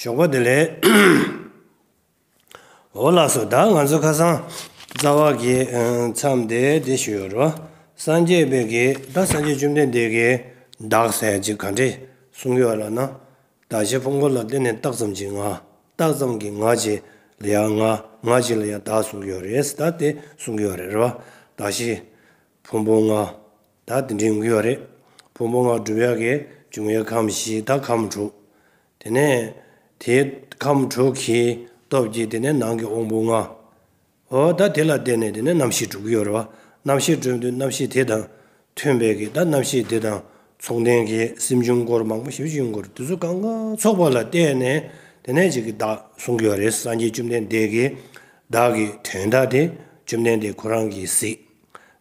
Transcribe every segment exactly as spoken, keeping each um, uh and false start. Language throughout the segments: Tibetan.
ཞོགས་པ་བདེ་ལེགས། འོ་ལགས་སོ། ད་ང་ཚོ་ཁ་སང་རྩ་བ་གི་ཨ་མཚམས་དེ་དེ་ཞུས་ཡོད་རེད་བ། སངས་རྒྱས་པའི་གི་ད་སངས་རྒྱས་བཅོམ་ལྡན་འདས་ཀྱིས་བདག་ཟེར་ཅིག་ག་འདྲས་གསུང་གི་ཡོད་ལབ་ན། བདག་བྱེད་ཕུང་པོ་ལ་བརྟེན་ནས་བཏགས་ཙམ་གྱི་ང་། བཏགས་ཙམ་གྱི་ང་ཅིག་ལ་ཡང་ང་། ང་ཅིག་ལ་ཡང་བདག་གསུང་གི་ཡོད་རེད། ད་དེ་གསུང་གི་ཡོད་རེད། རེད་བ། བདག་བྱེད་ཕུང་པོ་ལྔ། ད་དེ་འདྲའི་ཡོང་གི་ཡོད་རེད། ཕུང་པོ་ལྔ་སྒྲུབ་ཡག་གི་འབྱུང་བའི་ཁམས་བཞི། ད་ཁམས་དྲུག། དེ་ནས་དེའི་ཁམས་དྲུག་གི་སྟོབས་ཀྱིས་དེ་ནས་ནང་གི་དབང་པོ་ལྔ། འོ་ད་དེ་ལ་བརྟེན་ནས་དེ་ནས་རྣམ་ཤེས་གྲུབ་ཀྱི་ཡོད་རེད་བ། རྣམ་ཤེས་གྲུབ་དུས་རྣམ་ཤེས་དེ་དང་མཐུན་པའི་གི་ད་རྣམ་ཤེས་དེ་དང་མཚུངས་ལྡན་གྱི་སེམས་བྱུང་སྐོར་མང་པོ་ཞིག་བྱུང་སྐོར་དེ་ཚོ་གང་ག་ཚོགས་པ་ལ་བརྟེན་ནས་དེ་ནས་ཅིག་གི་བདག་གསུང་གི་ཡོད་རེད། སངས་རྒྱས་བཅོམ་ལྡན་འདས་ཀྱིས་བདག་གི་དོན་དག་དེ་བཅོམ་ལྡན་འདས་ཁོ་རང་གིས་གཟིགས།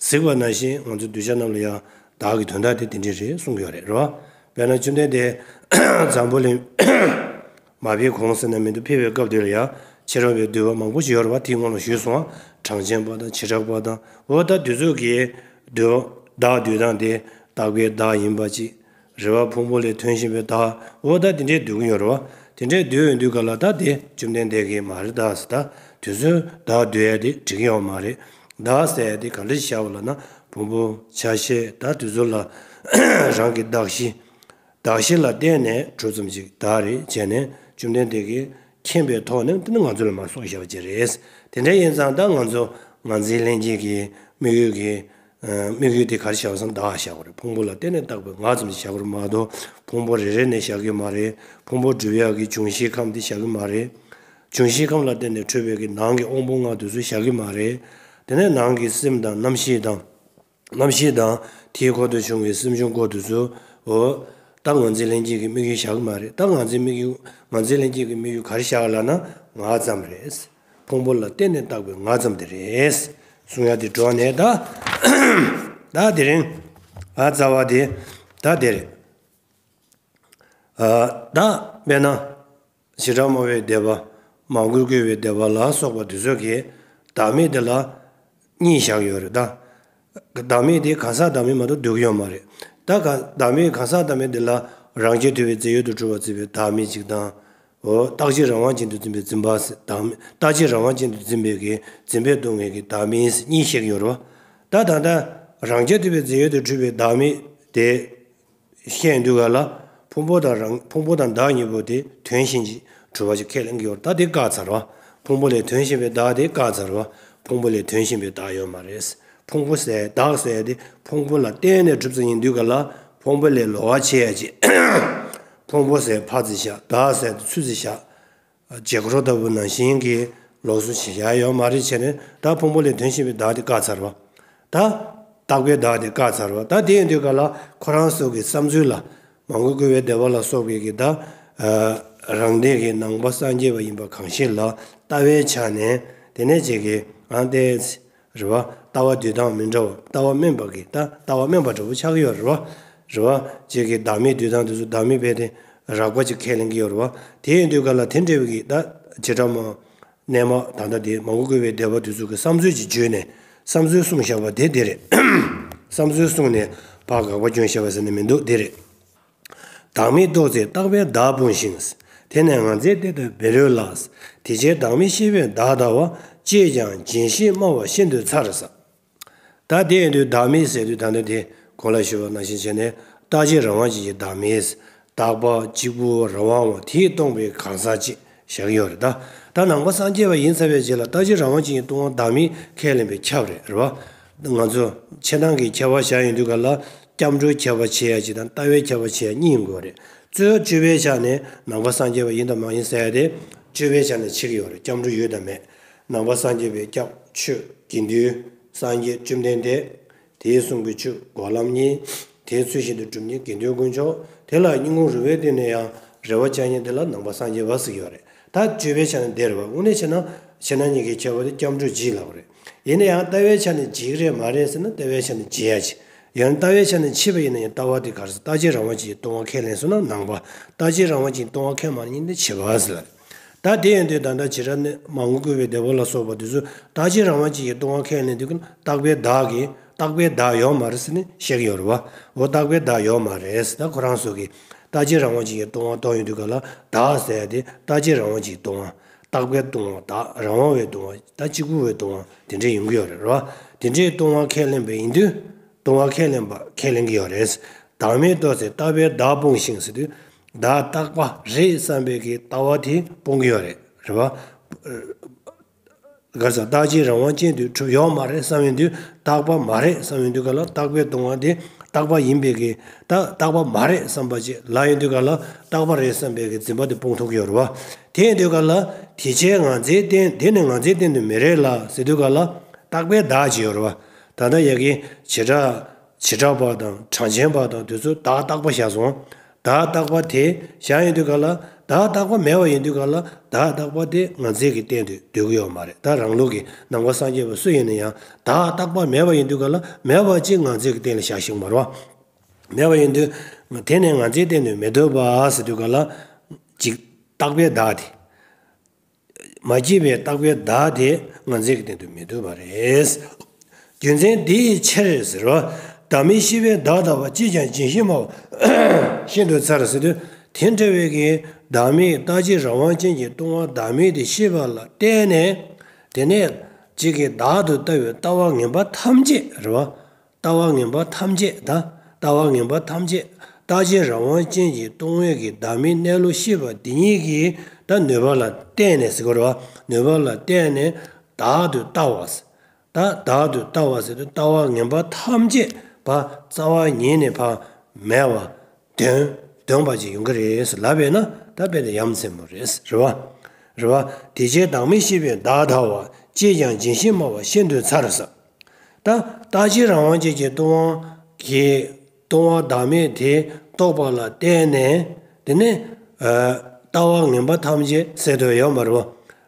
གཟིགས་པ་ནང་བཞིན་ང་ཚོ་གདུལ་བྱ་རྣམས་ལ་ཡང་བདག་གི་དོན་དག་དེ་དེ་འདྲས་རེད་གསུང་གི་ཡོད་རེད། རེད་བ། དཔེར་ན་བཅོམ་ལྡན་འདས་འཛམ་བུ་གླིང་མ་ཕེབས་གོང་ཟེར་ན་མི་འདུག་ཕེབས་པའི་སྐབས་དེ་ལ་ཡང་ཕྱི་རོལ་པའི་འདུལ་བ་མང་པོ་ཞིག་ཡོད་རེད་བ། དེའི་སྔོན་ལ་ཞུས་སོང་བ། གྲངས་ཅན་པ་དང་བྱེ་བྲག་པ་དང་། འོ་ད་དེ་ཚོ་གིས་འདུལ་བ་བདག་འདུལ་སྟངས་དེ་རྟག་པའི་བདག་ཡིན་པ་ཅིག་རེད་བ། ཕུང་པོ་ལས་ཐོན་བཞིན་པའི་བདག་འོ་ད་དེ་འདྲས་འདུལ་གྱི་ཡོད་རེད་བ། དེ་འདྲས་འདུལ་ཡོང་དུས་ག་ལ་ད་དེ་བཅོམ་ལྡན་འདས་ཀྱིས་མ་རེད་ད་ཟེར། ད་དེ་ཚོའི་བདག་འདུལ་ཡ་དེ་འགྲིག་གི་ཡོད་མ་རེད། བདག་ཟེར་ཡ་དེ་ག་འདྲས་བཞག་པ་ལབ་ན། ཕུང་པོ་ཆ་ཤས་ད་དེ་ཚོ་ལ་རང་གི་གདགས་གཞི། གདགས་གཞི་ལ་བརྟེན་ནས་གྲུབ་ཙམ་ཞིག་བདག་རེད་བྱས་ནས་བཅོམ་ལྡན་འདས་ཀྱིས་མཁྱེན་པའི་ཐོག་ནས་དེ་ནི་ང་ཚོ་ལ་མར་གསུངས་བཞག་པ་ཅིག་རེད། དེ་འདྲ་ཡིན་ཙང་ད་ང་ཚོ་ངར་འཛིན་ལྷན་སྐྱེས་ཀྱི་དམིགས་ཡུལ་གྱི་དམིགས་ཡུལ་དེ་ག་རེ་བཞག་པ་སོང་། བདག་བཞག་པ་རེད། ཕུང་པོ་ལ་བརྟེན་ནས་བཏགས་པའི་ང་ཙམ་ཞིག་བཞག་པ་རེད་མ་གཏོགས། ཕུང་པོ་རེ་རེ་ནས་བཞག་གི་མ་རེད། ཕུང་པོ་སྒྲུབ་ཡག་གི་འབྱུང་བཞིའི་ཁམས་དེ་བཞག་གི་མ་རེད། འབྱུང་བཞིའི་ཁམས་ལ་བརྟེན་ནས་འཕྲོས་པའི་གི་ནང་གི་དབང་པོ་ལྔ་དེ་ཚོ་བཞག་གི་མ་རེད། དེ་ནས་ནང་གི་སེམས་དང་རྣམ་ཤེས་དང་། རྣམ་ཤེས་དང་དེའི་འཁོར་དུ་བྱུང་བའི་སེམས་བྱུང་སྐོར་དེ་ཚོ། འོ། ད་ངར་འཛིན་ལྷན་སྐྱེས་ཀྱི་དམིགས་ཡུལ་བཞག་གི་མ་རེད། ད་ངར་འཛིན་དམིགས་ཡུལ། ངར་འཛིན་ལྷན་སྐྱེས་ཀྱི་དམིགས་ཡུལ་ག་རེ་བཞག་ལབ་ན་ང་ཙམ་རེད། ཕུང་པོ་ལ་བརྟེན་ནས་བཏགས་པའི་ང་ཙམ་དེ་རེད། གསུང་ཡ་དེ་འགྲོ་ནས་ད། ད་དེ་རིང་ཨ་རྩ་བ་དེ་ད་དེ་རེད། ཨ། ད་དཔེར་ན་བྱེ་བྲག་སྨྲ་བའི་སྡེ་པ། མང་པོས་བཀུར་བའི་སྡེ་པ་ལ་སོགས་པ་དེ་ཚོ་གིས་བདག་མེད་དེ་ལ་གཉིས་བཞག་ཡོད་རེད་ད། བདག་མེད་དེ་གང་ཟག་བདག་མེད་མ་གཏོགས་འདུག་ཡོད་མ་རེད། ད་ག་བདག་མེད་གང་ཟག་བདག་མེད་དེ་ལ་རང་རྐྱ་ཐུབ་པའི་རྫས་ཡོད་དུ་གྲུབ་པར་འཛིན་པའི་བདག་མེད་ཅིག་དང་། འོ། རྟག་གཅིག་རང་དབང་ཅན་དུ་འཛིན་པའི་འཛིན་པ་ཟེར། བདག་མེད། རྟག་གཅིག་རང་དབང་ཅན་དུ་འཛིན་པའི་གི་འཛིན་པས་སྟོང་བའི་གི་བདག་མེད་ཟེར་གཉིས་བཤད་ཀྱི་ཡོད་རེད་བ། ད་ད་ལྟ་རང་རྐྱ་ཐུབ་པའི་རྫས་ཡོད་དུ་གྲུབ་པའི་བདག་མེད་དེ་བཤད་དུས་ག་ལ། ཕུང་པོ་དང་རང་། ཕུང་པོ་དང་བདག་གཉིས་པོ་དེ་དོན་གཞན་གྱིས་གྲུབ་པ་ཞིག་ཁས་ལེན་གྱི་ཡོད་རེད། ད་དེ་བཀག་ཚར་བ། ཕུང་པོ་ལས་དོན་གཞན་པའི་བདག་དེ་བཀག་ཚར་བ། ཕུང་པོ་ལས་དོན་གཞན་པའི་བདག་ཡོད་མ་རེད། ཕུང་པོ་ཟེར་བདག་ཟེར་དེ་ཕུང་པོ་ལ་བརྟེན་ནས་གྲུབ་ཙམ་ཡིན་དུས་ག་ལ་ཕུང་པོ་ལས་ལོགས་ཀ་ཕྱེ་ཡ་ཅིག་ཕུང་པོ་ཟེར་ཕར་ཙམ་བཞག་བདག་ཟེར་དེ་ཚུར་ཙམ་བཞག་བྱེད་སྒོ་ལྟ་བུ་ནང་བཞིན་གྱི་ལོགས་སུ་བྱེད་ཡ་ཡོད་མ་རེད་བྱས་ནས། ད་ཕུང་པོ་ལས་དོན་གཞན་པའི་བདག་དེ་བཀག་ཚར་བ། ད་རྟག་པའི་བདག་དེ་བཀག་ཚར་བ། ད་དེ་ཡིན་དུས་ག་ལ་ཁོ་རང་ཚོ་གི་བསམ་ཚུལ་ལ། མང་པོས་བཀུར་བའི་སྡེ་པ་ལ་སོགས་པའི་གི་ད་རང་སྡེ་གི་ནང་པ་སངས་རྒྱས་པ་ཡིན་པ་གང་ཞིག་ལ་ལྟ་བའི་ཆ་ནས་དེ་ནས་ཅིག་གི་ཨང་ཏེ། རེད་བ། ལྟ་བ་འདུལ་སྟངས་མི་འདྲ་བ། ལྟ་བ་དམན་པ་གི་ད་ལྟ་བ་དམན་པ་འདྲ་བོ་ཆགས་ཀྱི་ཡོད་རེད་བ། རེད་བ། ཅིག་གི་བདག་མེད་འདུལ་སྟངས་དེ་ཚོ་བདག་མེད་རྦད་དེ་རགས་པ་ཅིག་ཁས་ལེན་གྱི་ཡོད་རེད་བ། དེ་ཡིན་དུས་ག་ལ་དེ་འདྲ་བའི་གི་ད་བྱེ་བྲག་སྨྲ། རྣལ་མ་ད་ལྟ་དེ་མང་པོས་བཀུར་བའི་སྡེ་པ་དེ་ཚོ་གི་བསམ་ཚུལ་ཅིག་བརྗོད་ནས་བསམ་ཚུལ་གསུངས་བཞག་པ་དེ་དེ་རེད། བསམ་ཚུལ་གསུངས་ནས་ཕར་དགག་པ་བསྐྱོན་བཞག་པ་ཟེར་ནས་མི་འདུག་དེ་རེད། བདག་མེད་རྟོགས་ཚེ་རྟག་པའི་བདག་སྤོང་ཞིང་། དེ་ནས་ངར་འཛིན་གཏད་དེ་བཻ་རོ་ལ། དེ་ཕྱིར་བདག་མེད་ཤེས་པས་བདག་ལྟ་བ། ཅིས་ཀྱང་བརྗེད་ཤེས་སྨྲ་བ་ཤིན་ཏུ་མཚར་ཟེར། ད་དེ་ཡིན་དུས་བདག་མེད་ཟེར་དུས་ད་ལྟ་དེ་གོང་ལ་ཞུས་པ་ནང་བཞིན་བྱས་ནས་རྟག་གཅིག་རང་དབང་ཅན་གྱི་བདག་མེད། རྟག་པ་གཅིག་པུ་རང་དབང་བ་དེས་སྟོང་པའི་གང་ཟག་ཅིག་བཞག་ཡོད་རེད་ད། ད་ནང་པ་སངས་རྒྱས་པ་ཡིན་ཚར་བའི་རྗེས་ལ་རྟག་གཅིག་རང་དབང་ཅན་གྱི་སྟོང་པ་བདག་མེད་ཁས་ལེན་པས་ཁྱབ་རེད། རེད་བ། ང་ཚོ་ཕྱི་ནང་གི་ཁྱབ་པ་བཞག་ཡོང་དུས་ག་ལ་སྐྱབས་འགྲོའི་ཁྱབ་པ་ཕྱེ་ཡ་གཅིག་དང་ལྟ་བའི་ཁྱབ་པ་ཕྱེ་ཡ་གཉིས་ཡོང་གི་ཡོད་རེད། གཙོ་བོ་སྤྱོད་པའི་ཆ་ནས་ནང་པ་སངས་རྒྱས་པ་ཡིན་དང་མ་ཡིན་ཟེར་ཡ་དེ་སྤྱོད་པའི་ཆ་ནས་ཕྱེ་གི་ཡོད་རེད། སྐྱབས་འགྲོ་ཡོད་དང་མེད། ནང་པ་སངས་རྒྱས་པའི་སྐྱབས་ཆོས་དགེ་འདུན། སངས་རྒྱས་བཅོམ་ལྡན་འདས། དེའི་གསུང་གི་ཆོས་སྒོམ་ལམ་གཉིས། དེའི་ཚུལ་བཞིན་དུ་སྒྲུབ་མཁན་དགེ་འདུན་དཀོན་མཆོག་དེ་ལ་སྙིང་ཁུང་རུས་པའི་གཏིང་ནས་ཡང་རེ་བ་བཅང་མཁན་དེ་ལ་ནང་པ་སངས་རྒྱས་པ་ཟེར་གྱི་ཡོད་རེད། ད་སྤྱོད་པའི་ཆ་ནས་བདེན་རེད་བ། དངོས་གནས་བྱས་ན་ཕྱི་ནང་གཉིས་ཀྱི་ཁྱད་པར་དེ་སྐྱབས་འགྲོ་བརྗེད་ལབ་པ་རེད། ཡིན་ན་ཡང་ལྟ་བའི་ཆ་ནས་བརྗེད་ཀྱི་རེད་མ་རེད་ཟེར་ན་ལྟ་བའི་ཆ་ནས་བརྗེད་ཡ་ཅིག་ཡང་ལྟ་བའི་ཆ་ནས་ཕྱེ་བ་ཡིན་ན་ཡང་ལྟ་བ་དེ་ག་རེ་ཟེར། རྟག་གཅིག་རང་དབང་ཅན་གྱི་སྟོང་པ་ཁས་ལེན་སོང་ན་ནང་པ། རྟག་གཅིག་རང་དབང་ཅན་གྱི་སྟོང་པ་ཁས་མ་ལེན་ནི་བྱེད་པ་ཟེར། ད་དེ་ཡིན་དུས་ད་ལྟ་བྱེ་བྲག་སྨྲ་མགོན་སྐུ་བའི་སྡེ་པ་ལ་སོགས་པ་དེ་ཚོས་རྟག་གཅིག་རང་དབང་ཅན་གྱི་སྟོང་པ་ཁས་ལེན་དུས་ཀྱང་རྟག་པའི་བདག་གིས་རྟག་པའི་བདག་ཡོད་མ་རེད་ཟེར་ནས་བཤད་ཀྱི་ཡོད་རེད་བ། འོ་རྟག་པའི་བདག་ཡོད་མ་རེད་ཟེར། ད་ཁོ་རང་ཚོ་གིས་ རྟག་གཅིག་རང་དབང་ཅན་གྱི་སྟོང་པ་རྟོགས་ཡོང་དུས་ག་ལ་བདག་ཟེར་ཡ་དེ་རྟག་གཅིག་རང་དབང་ཅན་གྱི་སྟོང་པ། རྟག་པའི་སྟོང་པ་བདག་རང་དབང་བའི་སྟོང་པ་ད་གཅིག་པུ་བའི་སྟོང་པ་དེ་འདྲས་ཡོང་གི་ཡོད་རེད་རེད་བ། དེ་འདྲའི་སྟོང་པ་ཁས་ལེན་པ་ཡིན་དུས། སྟོང་པ་ཁས་ལེན་པ་ཁས་ལེན་གྱི་ཡོད་རེད། བདག་མེད་རྟོགས་ཚེ་རྟག་པས་བདག་སྤོང་ཞིང་ཟེར་དུས། བདག་རྟག་པ་རེད་བསམ་པའི་གི་ལྟ་བ་དེ་སྤོང་གི་ཡོད་རེད་རེད་བ། ག་རེ་ཟེར་རྟག་གཅིག་རང་དབང་ཅན་དུ་གྲུབ་ཡོད་མ་རེད་བསམ་ཡོང་དུས་རྟག་པ་མ་རེད་བསམ་ཡོང་དུས་ག་ལ་རྟག་པའི་སྟོང་པ་དེ་རྟག་པ་ཡིན་པའི་གི་ད་རྟག་པ་མ་རེད་བསམ་པ་ཅིག་ལབ་ཡོང་དུས་ག་ལ་རྟག་པ་རེད་བསམ་པའི་གི་འཛིན་པ་དེ་སྤོང་ཐུབ་ཀྱི་ཡོད་རེད་བ། དེ་ཡིན་དུས་ག་ལ་དེ་ཕྱིར་ང་རྫས་བརྟེན་དེ་ནི་ང་རྫས་བརྟེན་དུ་མི་རེད་ལ་ཟེར་དུས་ག་ལ་རྟག་པའི་བདག་ཅིག་ཡོད་རེད་བ། ད་ལྟ་ཡ་གི་བྱེ་བྲག་བྱེ་བྲག་པ་དང་གྲངས་ཅན་པ་དང་དེ་ཚོ་བདག་རྟག་པ་བཞག་སོང་། བདག་རྟག་པ་དེ་བཞག་ཡོང་དུས་ག་ལ་བདག་རྟག་པ་མེད་པ་ཡིན་དུས་ག་ལ་བདག་རྟག་པ་དེ་ང་རྫས་ཀྱི་སྟེང་དུ་སྡོད་ཀྱི་ཡོད་མ་རེད། ད་རང་ལུགས་ཀྱི་ནམ་མཁའ་སངས་རྒྱས་པ་སུ་ཡིན་ན་ཡང་བདག་རྟག་པ་མེད་པ་ཡིན་དུས་ག་ལ་མེད་པ་ཅིག་ང་རྫས་ཀྱི་སྟེང་ལ་བཞག་ཤེས་ཀྱི་མ་རེད་བ། མེད་པ་ཡིན་དུས་དེ་ནི་ང་རྫས་སྟེང་དུ་མི་སྡོད་པ་ཟེར་དུས་ག་ལ་ཅིག་རྟག་པའི་བདག་དེ། མ་སྐྱེས་པའི་རྟག་པའི་བདག་དེ་ང་རྫས་ཀྱི་སྟེང་དུ་མི་འདུས་པ་རེད། རྒྱུ་མཚན་འདི་ཡི་ཕྱིར་ཟེར་བ། བདག་མེད་ཤེས་པས་བདག་ལྟ་བ་ཅིས་ཀྱང་ཇི་བཞིན་སྨྲ་བ་ཤིན་ཏུ་མཚར་ཟེར་དུས་དེ་འདྲ་བའི་གི་བདག་མེད་རྟག་གཅིག་རང་དབང་ཅན་གྱི་སྟོང་པ་བདག་མེད་དེ་ཤེས་པ་ལ་བརྟེན་ནས་དེ་ནས་གཅིག་གི་བདག་ཏུ་ལྟ་བའི་ལྟ་བ་ངན་པ་ཐམས་ཅད་རེད་བ། ལྟ་བ་ངན་པ་ཐམས་ཅད་དང་ལྟ་བ་ངན་པ་ཐམས་ཅད་རྟག་གཅིག་རང་དབང་ཅན་གྱི་སྟོང་པའི་གི་བདག་མེད་གནས་ལུགས་ཤེས་པ་འདི་ཉིད་ཀྱི་ད་ནུས་པ་ལ་བརྟེན་ནས་ཟེར་དགོས་རེད་བ། ནུས་པ་ལ་བརྟེན་ནས་བདག་ཏུ་ལྟ་བ། ད་བདག་ཏུ་ལྟ་བ་ཟེར་དུས་ལྟ་བ་ངན་པ་ཐམས་ཅད་ཕར་རྩ་བ་ཉིད་ནས་ཕར་མེད་པ་དོན་དོན་པ་ཅིག་ཡོང་གི་རེད་ཟེར་ལབ་པས་ན་ད་དཔེ་དེ་ཡ་མཚན་པོ་རེད་རེད་བ། རེད་བ། དེ་ཕྱིར་བདག་མེད་ཤེས་པས་བདག་ལྟ་བ་ཅིས་ཀྱང་ཇི་བཞིན་སྨྲ་བ་ཤིན་ཏུ་མཚར་ཟེར། ད་རྟག་གཅིག་རང་དབང་ཅན་གྱི་སྟོང་པ་གི་སྟོང་པ་བདག་མེད་དེ་རྟོགས་པ་ལ་བརྟེན་ནས་དེ་ནས་ཨ་ལྟ་བ་ངན་པ་ཐམས་ཅད་སེལ་ཐུབ་ཡོད་མ་རེད་བ།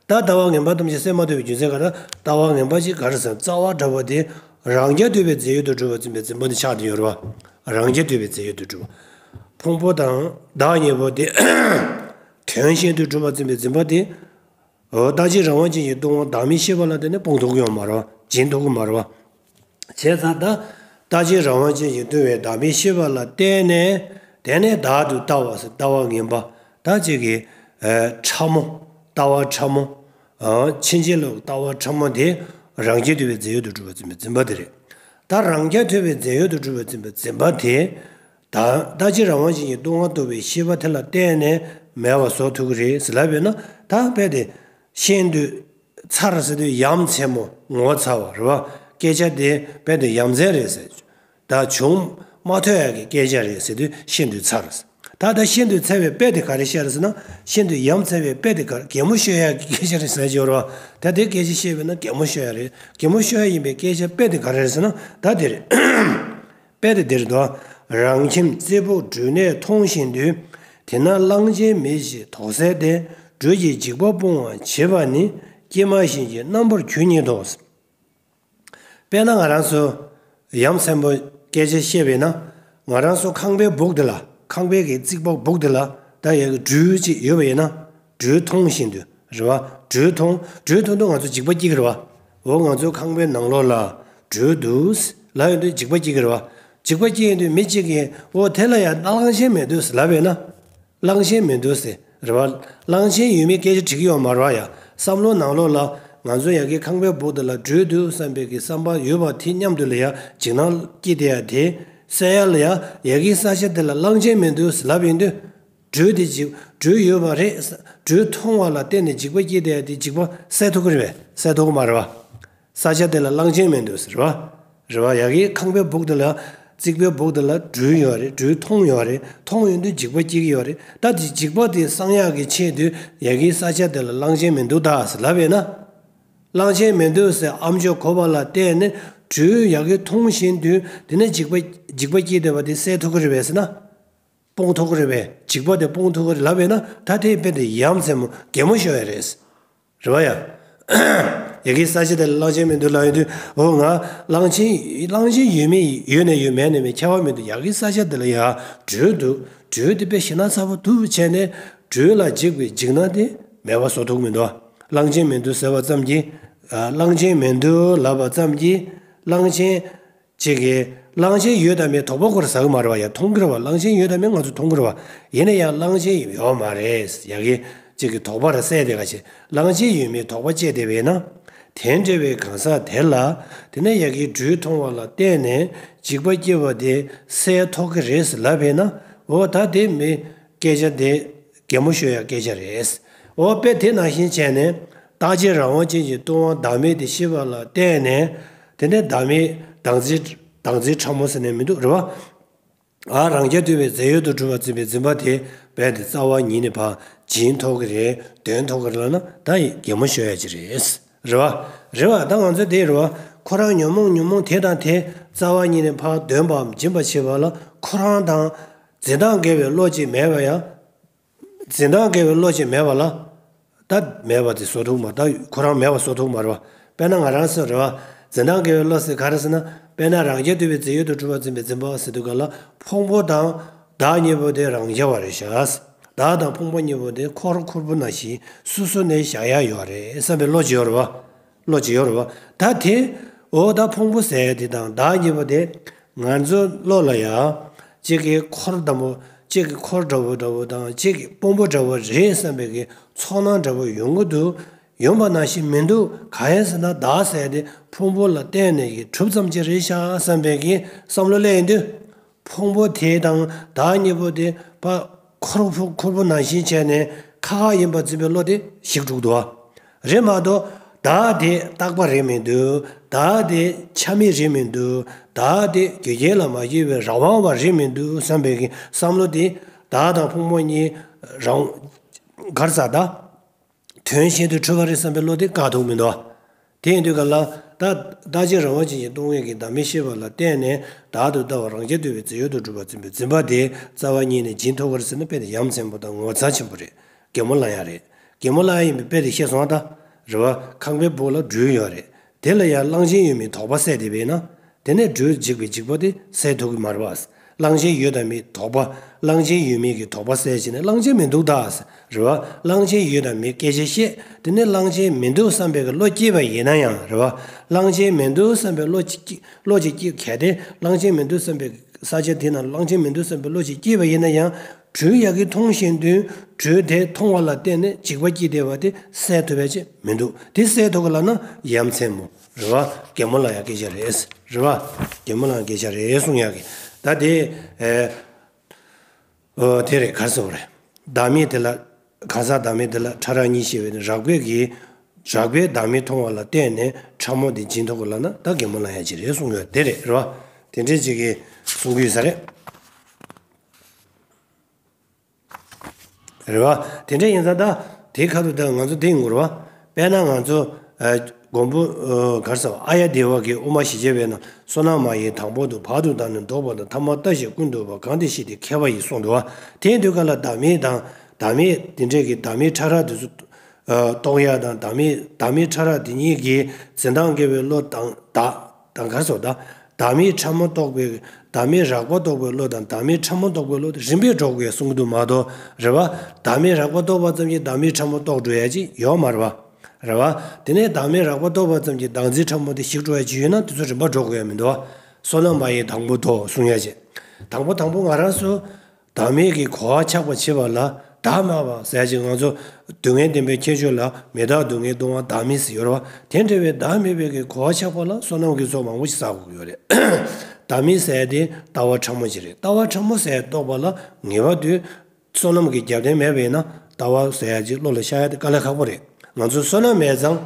ད་ལྟ་བ་ངན་པ་ཐམས་ཅད་སེལ་མ་ཐུབ་པའི་རྒྱུ་མཚན་ག་རེ། ལྟ་བ་ངན་པ་ཅིག་ག་རེ་ཟེར་རྩ་བ་འགྲོ་བ་དེ་རང་རྐྱ་ཐུབ་པའི་རྫས་ཡོད་དུ་གྲུབ་པར་འཛིན་པའི་འཛིན་པ་དེ་ཆགས་བསྡད་ཡོད་རེད་བ། རང་རྐྱ་ཐུབ་པའི་རྫས་ཡོད་དུ་གྲུབ་པ། ཕུང་པོ་དང་བདག་གཉིས་པོ་དེ་དོན་གཞན་དུ་གྲུབ་པར་འཛིན་པའི་འཛིན་པ་དེ། འོ་རྟག་གཅིག་རང་དབང་ཅན་གྱི་སྟོང་པ་བདག་མེད་ཤེས་པ་ལ་བརྟེན་ནས་སྤོང་ཐུབ་ཀྱི་ཡོད་མ་རེད་བ། འབྱིན་ཐུབ་ཀྱི་མ་རེད་བ། བྱས་ཙང་ད་རྟག་གཅིག་རང་དབང་ཅན་གྱི་སྟོང་པའི་བདག་མེད་ཤེས་པ་ལ་བརྟེན་ནས་དེ་ནས་བདག་ཏུ་ལྟ་བ་ཟེར་ལྟ་བ་ངན་པ་ད་ཅིག་གི་ཕྲ་མོ་ལྟ་བ་ཕྲ་མོ་ཕྱིན་ཅི་ལོག་ལྟ་བ་ཕྲ་མོ་དེ་རང་རྐྱ་ཐུབ་པའི་རྫས་ཡོད་དུ་གྲུབ་པར་འཛིན་པའི་འཛིན་པ་དེ་རེད། ད་རང་རྐྱ་ཐུབ་པའི་རྫས་ཡོད་དུ་གྲུབ་པར་འཛིན་པའི་འཛིན་པ་དེ། ད་རྟག་གཅིག་རང་དབང་ཅན་གྱི་སྟོང་པ་རྟོགས་པའི་ཤེས་པ་དེ་ལ་བརྟེན་ནས་མེད་པ་བཟོ་ཐུབ་ཀྱི་རེད་ཟེར་ལབ་ཡོད་ན་ད་དཔེ་དེ་ཤིན་ཏུ་མཚར་ཟེར་དུས་ཡ་མཚན་མོ་ངོ་མཚར་བ་རེད་བ། སྐད་ཆ་དེ་དཔེ་དེ་ཡ་མཚན་རེད་ཟེར། ད་བྱུང་མ་ཐུབ་ཡག་གི་སྐད་ཆ་རེད་ཟེར་དུས་ཤིན་ཏུ་མཚར། ད་ལྟ་ཤིན་ཏུ་མཚར་བའི་དཔེ་དེ་ག་རེ་བཤད་རེད་ཟེར་ན་ཤིན་ཏུ་ཡ་མཚར་བའི་དཔེ་དེ་ག་རེ་གད་མོ་ཤོར་ཡག་གི་སྐད་ཆ་རེད་ཟེར་གྱི་ཡོད་རེད་བ། ད་དེ་སྐད་ཆ་བཤད་པས་ན་གད་མོ་ཤོར་ཡག་རེད། གད་མོ་ཤོར་ཡག་ཡིན་པའི་སྐད་ཆ་དཔེ་དེ་ག་རེ་རེད་ཟེར་ན་ད་དེ་རེད། དཔེ་དེ་འདིར་དོ། རང་ཁྱིམ་རྩེ་ཕུག་སྦྲུལ་ནད་མཐོང་བཞིན་དུ། དེ་ན་གླང་ཆེན་མི་ཞིག་དོགས་སེལ་ཏེ། སྦྲུལ་གྱི་འཇིགས་པ་སྤོང་བར་བྱེད་པ་ནི། སྐྱེས་མ་བཞིན་གྱི་རྣམ་པར་གྱུར་ཉིད་དོ། དཔེར་ན་ང་རང་ཚོ་ཡ་མཚན་པོ་སྐད་ཆ་བཤད་པས་ན། ང་རང་ཚོ་ཁང་པའི་སྦུག་དེ་ལ་ཁང་པའི་གི་རྩིག་པ་སྦུག་དེ་ལ་ད་ཡ་གི་སྦྲུལ་ཅིག་ཡོད་པ་ཡིན་ན། སྦྲུལ་མཐོང་བཞིན་དུ། རེད་བ། སྦྲུལ་མཐོང་། སྦྲུལ་མཐོང་དུས་ང་ཚོ་འཇིགས་པ་སྐྱེ་གི་རེད་བ། འོ་ང་ཚོ་ཁང་པའི་ནང་ལོགས་ལ་སྦྲུལ་འདུག་ལབ་ཡོང་དུས་འཇིགས་པ་སྐྱེ་གི་རེད་བ། འཇིགས་པ་སྐྱེ་ཡོང་དུས་མི་གཅིག་གིས་འོ་དེ་ལ་ཡང་གླང་ཆེན་མི་འདུག་ལབ་ཡོང་ན། གླང་ཆེན་མི་འདུག་ཟེར་རེད་བ། གླང་ཆེན་ཡོད་མེད་སྐད་ཆ་དྲི་གི་ཡོད་མ་རེད་བ་ཡ། བསམ་བློ་ནང་ལོགས་ལ་ང་ཚོ་ཡ་གི་ཁང་པའི་སྦུག་དེ་ལ་སྦྲུལ་འདུག་བསམ་པའི་གི་བསམ་པ་ཡོད་པ་དེ་མཉམ་དུ་ལ་ཡ་འཇིགས་སྣང་སྐྱེ་བསྡད་ཡ་དེ་སེལ་ཡ་ལ་ཡ་ཡ་གི་ས་ཆ་དེ་ལ་གླང་ཆེན་མི་འདུག་ཟེར་ལབ་ཡོང་དུས། སྦྲུལ་དེ་འཇིགས་སྦྲུལ་ཡོད་པ་རེད། སྦྲུལ་མཐོང་བ་ལ་བརྟེན་ནས་འཇིགས་པ་སྐྱེ་བསྡད་ཡ་དེ་འཇིགས་པ་སེལ་ཐུབ་ཀྱི་རེད་པས། སེལ་ཐུབ་ཀྱི་མ་རེད་བ། ས་ཆ་དེ་ལ་གླང་ཆེན་མི་འདུག་ཟེར་བ། རེད་བ། ཡ་གི་ཁང་པའི་སྦུག་དེ་ལ་རྩིག་པའི་སྦུག་དེ་ལ་སྦྲུལ་ཡོད་རེད། སྦྲུལ་མཐོང་ཡོད་རེད། མཐོང་ཡོང་དུས་འཇིགས་པ་སྐྱེ་གི་ཡོད་རེད། ད་དེ་འཇིགས་པ་དེ་སངས་ཡག་གི་ཆེད་དུ་ཡ་གི་ས་ཆ་དེ་ལ་གླང་ཆེན་མི་འདུག་ད་ཟེར་ལབ་ཡོད་ན། གླང་ཆེན་མི་འདུག་ཟེར་ཨ་མཆོག་གོ་བ་ལ་བརྟེན་ནས་སྦྲུལ་ཡ་གི་མཐོང་བཞིན་དུ་དེ་ནས་འཇིགས་པ་འཇིགས་པ་སྐྱེ་བསྡད་པ་དེ་སེལ་ཐུབ་ཀྱི་རེད་པས་ཟེར་ན། སྤོང་ཐུབ་ཀྱི་རེད་པས། འཇིགས་པ་དེ་སྤོང་ཐུབ་ཀྱི་རེད་ལབ་ཡོད་ན་ད་དེ་དཔེ་དེ་ཡ་མཚན་མོ་གད་མོ་ཤོར་ཡ་རེད། རེད་བ་ཡ། ཡ་གི་ས་ཆ་དེ་ལ་གླང་ཆེན་མི་འདུག་ལབ་ཡོང་དུས་འོ་ང་གླང་ཆེན་གླང་ཆེན་ཡོད་མེད་ཡོད་ནས་ཡོད་མེད་ནས་མེད་ཁྱད་པར་མི་འདུག་ཡ་གི་ས་ཆ་དེ་ལ་ཡ་སྦྲུལ་འདུག་སྦྲུལ་དེ་དཔེ་ཞེད་སྣང་ཚ་པོ་འདུག་བྱས་ནས་སྦྲུལ་ལ་འཇིགས་པའི་འཇིགས་སྣང་དེ་མེད་པ་བཟོ་ཐུབ་མི་འདུག་གླང་ཆེན་མི་འདུག་ཟེར་བ་ཙམ་གྱིས། གླང་ཆེན་མི་འདུག་ལབ་པ་ཙམ་གྱིས་གླང་ཆེན། གཅིག་གིས་གླང་ཆེན་ཡོད་དམ་མེད་དོགས་པ་སྐོར་ཟ་གི་མ་རེད་བ། ཡ་མཐོང་གི་རེད་བ། གླང་ཆེན་ཡོད་དམ་མེད་ང་ཚོ་མཐོང་གི་རེད་བ། ཡིན་ན་ཡང་གླང་ཆེན་ཡོད་མ་རེད་ཡ་གི་གཅིག་གིས་དོགས་པ་རེ་སད་དེ་ག་ཆེ། གླང་ཆེན་ཡོད་མེད་དོགས་པ་སྐྱེས་བསྡད་པས་ན། དེ་འདྲ་བའི་གང་ཟག་དེ་ལ། དེ་ནས་ཡ་གི་སྦྲུལ་མཐོང་བ་ལ་བརྟེན་ནས་འཇིགས་པ་སྐྱེ་བ་དེ་སེལ་ཐུབ་ཀྱི་རེད་ལབ་པས་ན། འོ་ད་དེ་མི་སྐད་ཆ་དེ་གད་མོ་ཤོར་ཡ་སྐད་ཆ་རེད། འོ་དཔེ་དེ་ནང་བཞིན་བྱས་ནས་རྟག་གཅིག་རང་དབང་ཅན་གྱི་ལྟུང་བ་བདག་མེད་དེ་ཤེས་པ་ལ་བརྟེན་ནས། དེ་ནས་བདག་མེད་བདག་འཛིན་བདག་འཛིན་ཕྲ་མོ་ཟེར་ནས་མི་འདུག་རེད་བ། ཨ་རང་རྐྱ་ཐུབ་པའི་རྫས་ཡོད་དུ་གྲུབ་པར་འཛིན་པའི་འཛིན་པ་དེ་རྦད་དེ་རྩ་བ་ཉིད་ནས་ཕར་འབྱིན་ཐུབ་ཀྱི་རེད། འདོན་ཐུབ་ཀྱི་རེད་ལབ་ན་ད་ཡི་གད་མོ་ཤོར་ཡ་ཅིག་རེད། རེད་བ། རེད་བ། ད་ང་ཚོ་དེ་རེད་བ། ཁོ་རང་ཉོན་མོངས་ཉོན་མོངས་དེ་དང་དེ་རྩ་བ་ཉིད་ནས་ཕར་འདོན་པའམ་འབྱིན་པ་བྱེད་པ་ལ་ཁོ་རང་དང་འཛིན་སྟངས་འགལ་བའི་བློ་ཅིག་མེད་པ་ཡང་། འཛིན་སྟངས་འགལ་བའི་བློ་ཅིག་མེད་པ་ལ། ད་མེད་པ་དེ་བཟོ་ཐུབ་མ། ད་ཁོ་རང་མེད་པ་བཟོ་ཐུབ་མ་རེད་བ། དཔེར་ན་ང་རང་ཚོ་རེད་བ། འཛིན་སྟངས་འགལ་བའི་བློ་ཟེར་ག་རེ་ཟེར་ན། དཔེར་ན་རང་རྐྱ་ཐུབ་པའི་རྫས་ཡོད་དུ་གྲུབ་པར་འཛིན་པའི་འཛིན་པ་ཟེར་དུས་ག་ལ་ཕུང་པོ་དང་བདག་གཉིས་པོ་དེ་རང་རྐྱ་བ་རེད་ཤག་བདག་དང་ཕུང་པོ་གཉིས་པོ་དེ་འཁོར་འཁོར་པོ་ནང་བཞིན་སོ་སོ་ནས་བཞག་ཡ་ཡོད་རེད་བསམ་པའི་བློ་ཅིག་ཡོད་རེད་བ། བློ་ཅིག་ཡོད་རེད་བ། ད་དེ། འོ་ད་ཕུང་པོ་ཟེར་ཡ་དེ་དང་བདག་གཉིས་པོ་དེ། ང་ཚོ་བློ་ལ་ཡ། གཅིག་གིས་འཁོར་དང་པོ། གཅིག་གིས་འཁོར་འདྲ་བོ་འདྲ་བོ་དང་གཅིག་གིས་དཔོན་པོ་འདྲ་བོ་རེད་བསམ་པའི་གི་ཚོར་སྣང་འདྲ་བོ་ཡོང་གི་འདུག་ཡོང་བ་ནང་བཞིན་མི་འདུག་གང་ཡིན་ཟེར་ན་བདག་ཟེར་ཡ་དེ་ཕུང་པོ་ལ་བརྟེན་ནས་ཀྱི་གྲུབ་ཙམ་ཅིག་རེད་ཤག་བསམ་པའི་གི་བསམ་བློ་སླེབས་ཡོང་དུས། ཕུང་པོ་དེ་དང་བདག་གཉིས་པོ་དེ་ཕར་འཁོར་ཕུ་འཁོར་པོ་ནང་བཞིན་བྱས་ནས་ཁ་ཁ་ཡིན་པར་འཛིན་པའི་བློ་དེ་ཞིག་འགྲོ་གི་འདུག་བ། རེད་མ་གཏོགས་བདག་དེ་རྟག་པ་རེད་མི་འདུག་བདག་དེ་ཆ་མེད་རེད་མི་འདུག་བདག་དེ་རྒྱུ་རྐྱེན་ལ་མ་སྐྱེས་པའི་རང་དབང་བ་རེད་མི་འདུག་བསམ་པའི་གི་བསམ་བློ་དེ་བདག་དང་ཕུང་པོ་གཉིས་རང་གར་ཟ་ད། དོན་གཞན་དུ་འཁྲུལ་པ་རེད་བསམ་པའི་བློ་དེ་བཀག་ཐུབ་མི་འདུག་དེ་ཡིན་དུས་ག་ལ་ད་རྟག་གཅིག་རང་དབང་ཅན་གྱི་སྟོང་ཉིད་ཀྱི་བདག་མེད་ཤེས་པ་ལ་བརྟེན་ནས་བདག་ཏུ་ལྟ་བ་རང་རྐྱ་ཐུབ་པའི་རྫས་ཡོད་དུ་གྲུབ་པར་འཛིན་པའི་འཛིན་པ་དེ་རྩ་བ་ཉིད་ནས་འབྱིན་ཐུབ་ཀྱི་རེད་ཟེར་ན་དཔེ་དེ་ཡ་མཚན་པོ་དང་ངོ་མཚར་ཆེན་པོ་རེད། གད་མོ་ལངས་ཡ་རེད། གད་མོ་ལངས་ཡ་ཡིན་པའི་དཔེ་དེ་ཤེས་སོང་ད། རེད་བ། ཁང་པའི་སྦུག་ལ་སྦྲུལ་ཡོད་རེད། དེ་ལ་ཡང་གླང་ཆེན་ཡོད་མེད་དོགས་པ་སད་དེ་བས་ན། དེ་ནས་སྦྲུལ་འཇིགས་པའི་འཇིགས་པ་དེ་སེལ་ཐུབ་ཀྱི་མ་རེད་བ། གླང་ཆེན་ཡོད་དམ་མེད་དོགས་པ། གླང་ཆེན་ཡོད་མེད་ཀྱི་དོགས་པ་སེལ་བྱས་ནས་གླང་ཆེན་མི་འདུག་ད། རེད་བ། གླང་ཆེན་ཡོད་དམ་མེད་སྐད་ཆ་བཤད། དེ་ནས་གླང་ཆེན་མི་འདུག་བསམ་པའི་བློ་སྐྱེས་པ་ཡིན་ན་ཡང་རེད་བ། གླང་ཆེན་མི་འདུག་བསམ་པའི་བློ་ཅིག་སྐྱེ་བློ་ཅིག་སྐྱེ་གལ་ཏེ་གླང་ཆེན་མི་འདུག་བསམ་པའི་ས་ཆ་དེ་ན་གླང་ཆེན་མི་འདུག་བསམ་པའི་བློ་ཅིག་སྐྱེས་པ་ཡིན་ན་ཡང་། སྦྲུལ་ཡ་གི་མཐོང་བཞིན་དུ་སྦྲུལ་དེ་མཐོང་བ་ལ་བརྟེན་ནས་འཇིགས་པ་སྐྱེས་བསྡད་པ་དེ་སེལ་ཐུབ་པ་ཅིག་མི་འདུག་དེ་སེལ་ཐུབ་ཀྱི་ལབ་ན་ཡ་མཚན་མོ། རེད་བ། གད་མོ་ལངས་ཡ་སྐད་ཆ་རེད། རེད་བ། གད་མོ་ལངས་སྐད་ཆ་རེད་གསུང་ཡ་གི། ད་དེ། ཨེ། ཨོ་དེ་རེད། ག་རེ་ཟེར་བ་རེད། བདག་མེད་དེ་ལ། གང་ཟག་བདག་མེད་དེ་ལ་ཕྲ་རགས་གཉིས་ཤེས་པས་ནི་རགས་པས་ཀྱི། རགས་པས་བདག་མེད་མཐོང་བ་ལ་བརྟེན་ནས་ཕྲ་མོ་དེ་འབྱིན་ཐུབ་ཀྱི་ལབ་ན་ད་གད་མོ་ལངས་ཡ་ཅིག་རེད་གསུང་ཡོད་དེ་རེད། རེད་བ། དེ་འདྲས་ཅིག་གིས་གསུང་གི་ཡོད་ས་རེད། རེད་བ། དེ་འདྲ་ཡིན་ཙང་ད་དེའི་ཁ་ཐུག་ད་ང་ཚོ་དེ་ཡིན་དགོས་རེད་བ། དཔེར་ན་ང་ཚོ་ཨ་མགོན་པོ་ཨ་ག་རེ་ཟེར་བ་ཨཱརྱ་དེ་བ་གིས་དབུ་མ་བཞི་བརྒྱ་པའི་ནང་བསོད་ནམས་མ་ཡིན་དང་པོ་དང་བར་དུ་བཏང་ནས་བཟློག་པ་དང་ཐ་མ་ལྟ་ཞིག་ཀུན་བཏུས་པ་གང་དེ་ཞིག་དེ་མཁས་པ་ཡིས་གསུངས་འདུག་བ། དེ་ཡིན་དུས་ག་ལ་བདག་མེད་དང་བདག་མེད་དེ་འདྲས་ཀྱི་བདག་མེད་ཕྲ་རགས་དེ་ཚོ་ཨ་རྟོགས་ཡ་དང་བདག་མེད་བདག་མེད་ཕྲ་རགས་དེ་གཉིས་ཀྱི་འཛིན་སྟངས་འགལ་བའི་བློ་དང་བདག་དང་ག་རེ་ཟེར་བ་ད། བདག་མེད་ཕྲ་མོ་རྟོགས་པའི་བདག་མེད་རགས་པ་རྟོགས་པའི་བློ་དང་བདག་མེད་ཕྲ་མོ་རྟོགས་པའི་བློ་དེ་རིམ་པས་འགྲོ་དགོས་གསུང་གི་འདུག་མ་གཏོགས་རེད་བ། བདག་མེད་རགས་པ་རྟོགས་པ་ཙམ་གྱིས་བདག་མེད་ཕྲ་མོ་རྟོགས་འགྲོ་ཡ་ཅིག་ཡོད་མ་རེད་བ། རེད་བ། དེ་ནས་བདག་མེད་རགས་པ་རྟོགས་པ་ཙམ་གྱིས་བདག་འཛིན་ཕྲ་མོ་དེ་ཞིག་འགྲོ་ཡ་ཅིག་ཡོད་ན་དེ་ཚོ་རིམ་པ་འགྲོ་དགོས་ཡ་མི་འདུག་བ། བསོད་ནམས་མ་ཡིན་དང་པོ་བཟློག་གསུང་ཡ་ཅིག་དང་པོ་དང་པོ་ང་རང་ཚོ། བདག་མེད་ཀྱི་གོ་བ་ཆགས་པ་བྱེད་པ་ལ་བདག་མེད་པ་ཟེར་ཅིག་ང་ཚོ་སྡུག་བསྔལ་བདེན་པའི་ཁྱད་ཆོས་ལ་མི་རྟག་སྡུག་བསྔལ་ལྟུང་བ་བདག་མེད་ཟེར་ཡོད་རེད་བ། དེ་འདྲ་བའི་བདག་མེད་པའི་གི་གོ་བ་ཆགས་པ་ལ་བསོད་ནམས་ཀྱི་ཚོགས་མང་པོ་ཞིག་བསགས་དགོས་ཀྱི་ཡོད་རེད། བདག་མེད་ཟེར་ཡ་དེ་ལྟ་བ་ཕྲ་མོ་ཅིག་རེད། ལྟ་བ་ཕྲ་མོ་ཟེར་ཡ་རྟོགས་པ་ལ་ངེས་པར་དུ་བསོད་ནམས་ཀྱི་རྒྱབ་རྟེན་མེད་པ་ཡིན་ན་ལྟ་བ་ཟེར་ཡ་ཅིག་བློ་ལ་ཤར་ཡ་དེ་དཀའ་ལས་ཁག་པོ་རེད། ང་ཚོ་བསོད་ནམས་མེད་ཙང་།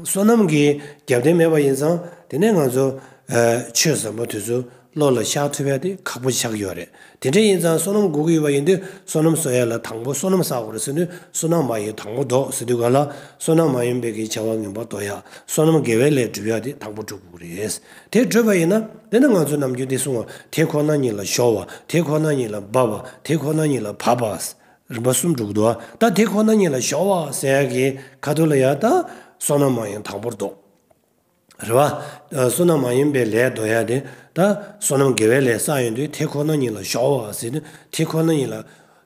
བསོད་ནམས་ཀྱི་རྒྱབ་རྟེན་མེད་པ་ཡིན་ཙང་དེ་ནས་ང་ཚོ་ཨ་ཆོས་ཟབ་མོ་དེ་ཚོ་བློ་ལ་ཤར་ཐུབ་ཡ་དེ་ཁག་པོ་ཆགས་ཀྱི་ཡོད་རེད། དེ་འདྲ་ཡིན་ཙང་བསོད་ནམས་དགོས་ཀྱི་ཡོད་པ་ཡིན་དུས་བསོད་ནམས་གསོག་ཡ་ལ་དང་པོ་བསོད་ནམས་བསགས་དགོས་རེད་ཟེར་དུས་བསོད་ནམས་མ་ཡིན་དང་པོ་བཟློག་ཟེར་དུས་ག་ལ་བསོད་ནམས་མ་ཡིན་པའི་གི་བྱ་བ་ངན་པ་ཟློག་ཡ་བསོད་ནམས་དགེ་བའི་ལས་སྒྲུབ་ཡ་དེ་དང་པོ་སྒྲུབ་དགོས་རེད། དེ་སྒྲུབ་པ་ཡིན་ན་དེ་ནི་ང་ཚོ་ནམ་རྒྱུན་དེ་གསུང་བ་དེ་ཁོ་ན་ཉིད་ལ་སྦྱོར་བ་དེ་ཁོ་ན་ཉིད་ལ་འབབ་པ་དེ་ཁོ་ན་ཉིད་ལ་བབ་པ། རིམ་པ་གསུམ་འགྲོ་གི་འདུག་བ། ད་དེ་ཁོ་ན་ཉིད་ལ་སྦྱོར་བ་ཟེར་ཡ་གི་ཁ་ཐུག་ལ་ཡ་ད་བསོད་ནམས་མ་ཡིན་དང་པོར་བཟློག་རེད་བ། བསོད་ནམས་མ་ཡིན་པའི་ལས་ཟློག་ཡ་དེ་ད་བསོད་ནམས་དགེ་བའི་ལས་བསགས་ཡོང་དུས་དེ་ཁོ་ན་ཉིད་ལ་སྦྱོར་བ་ཟེར་དུས་དེ་ཁོ་ན་ཉིད་ལ་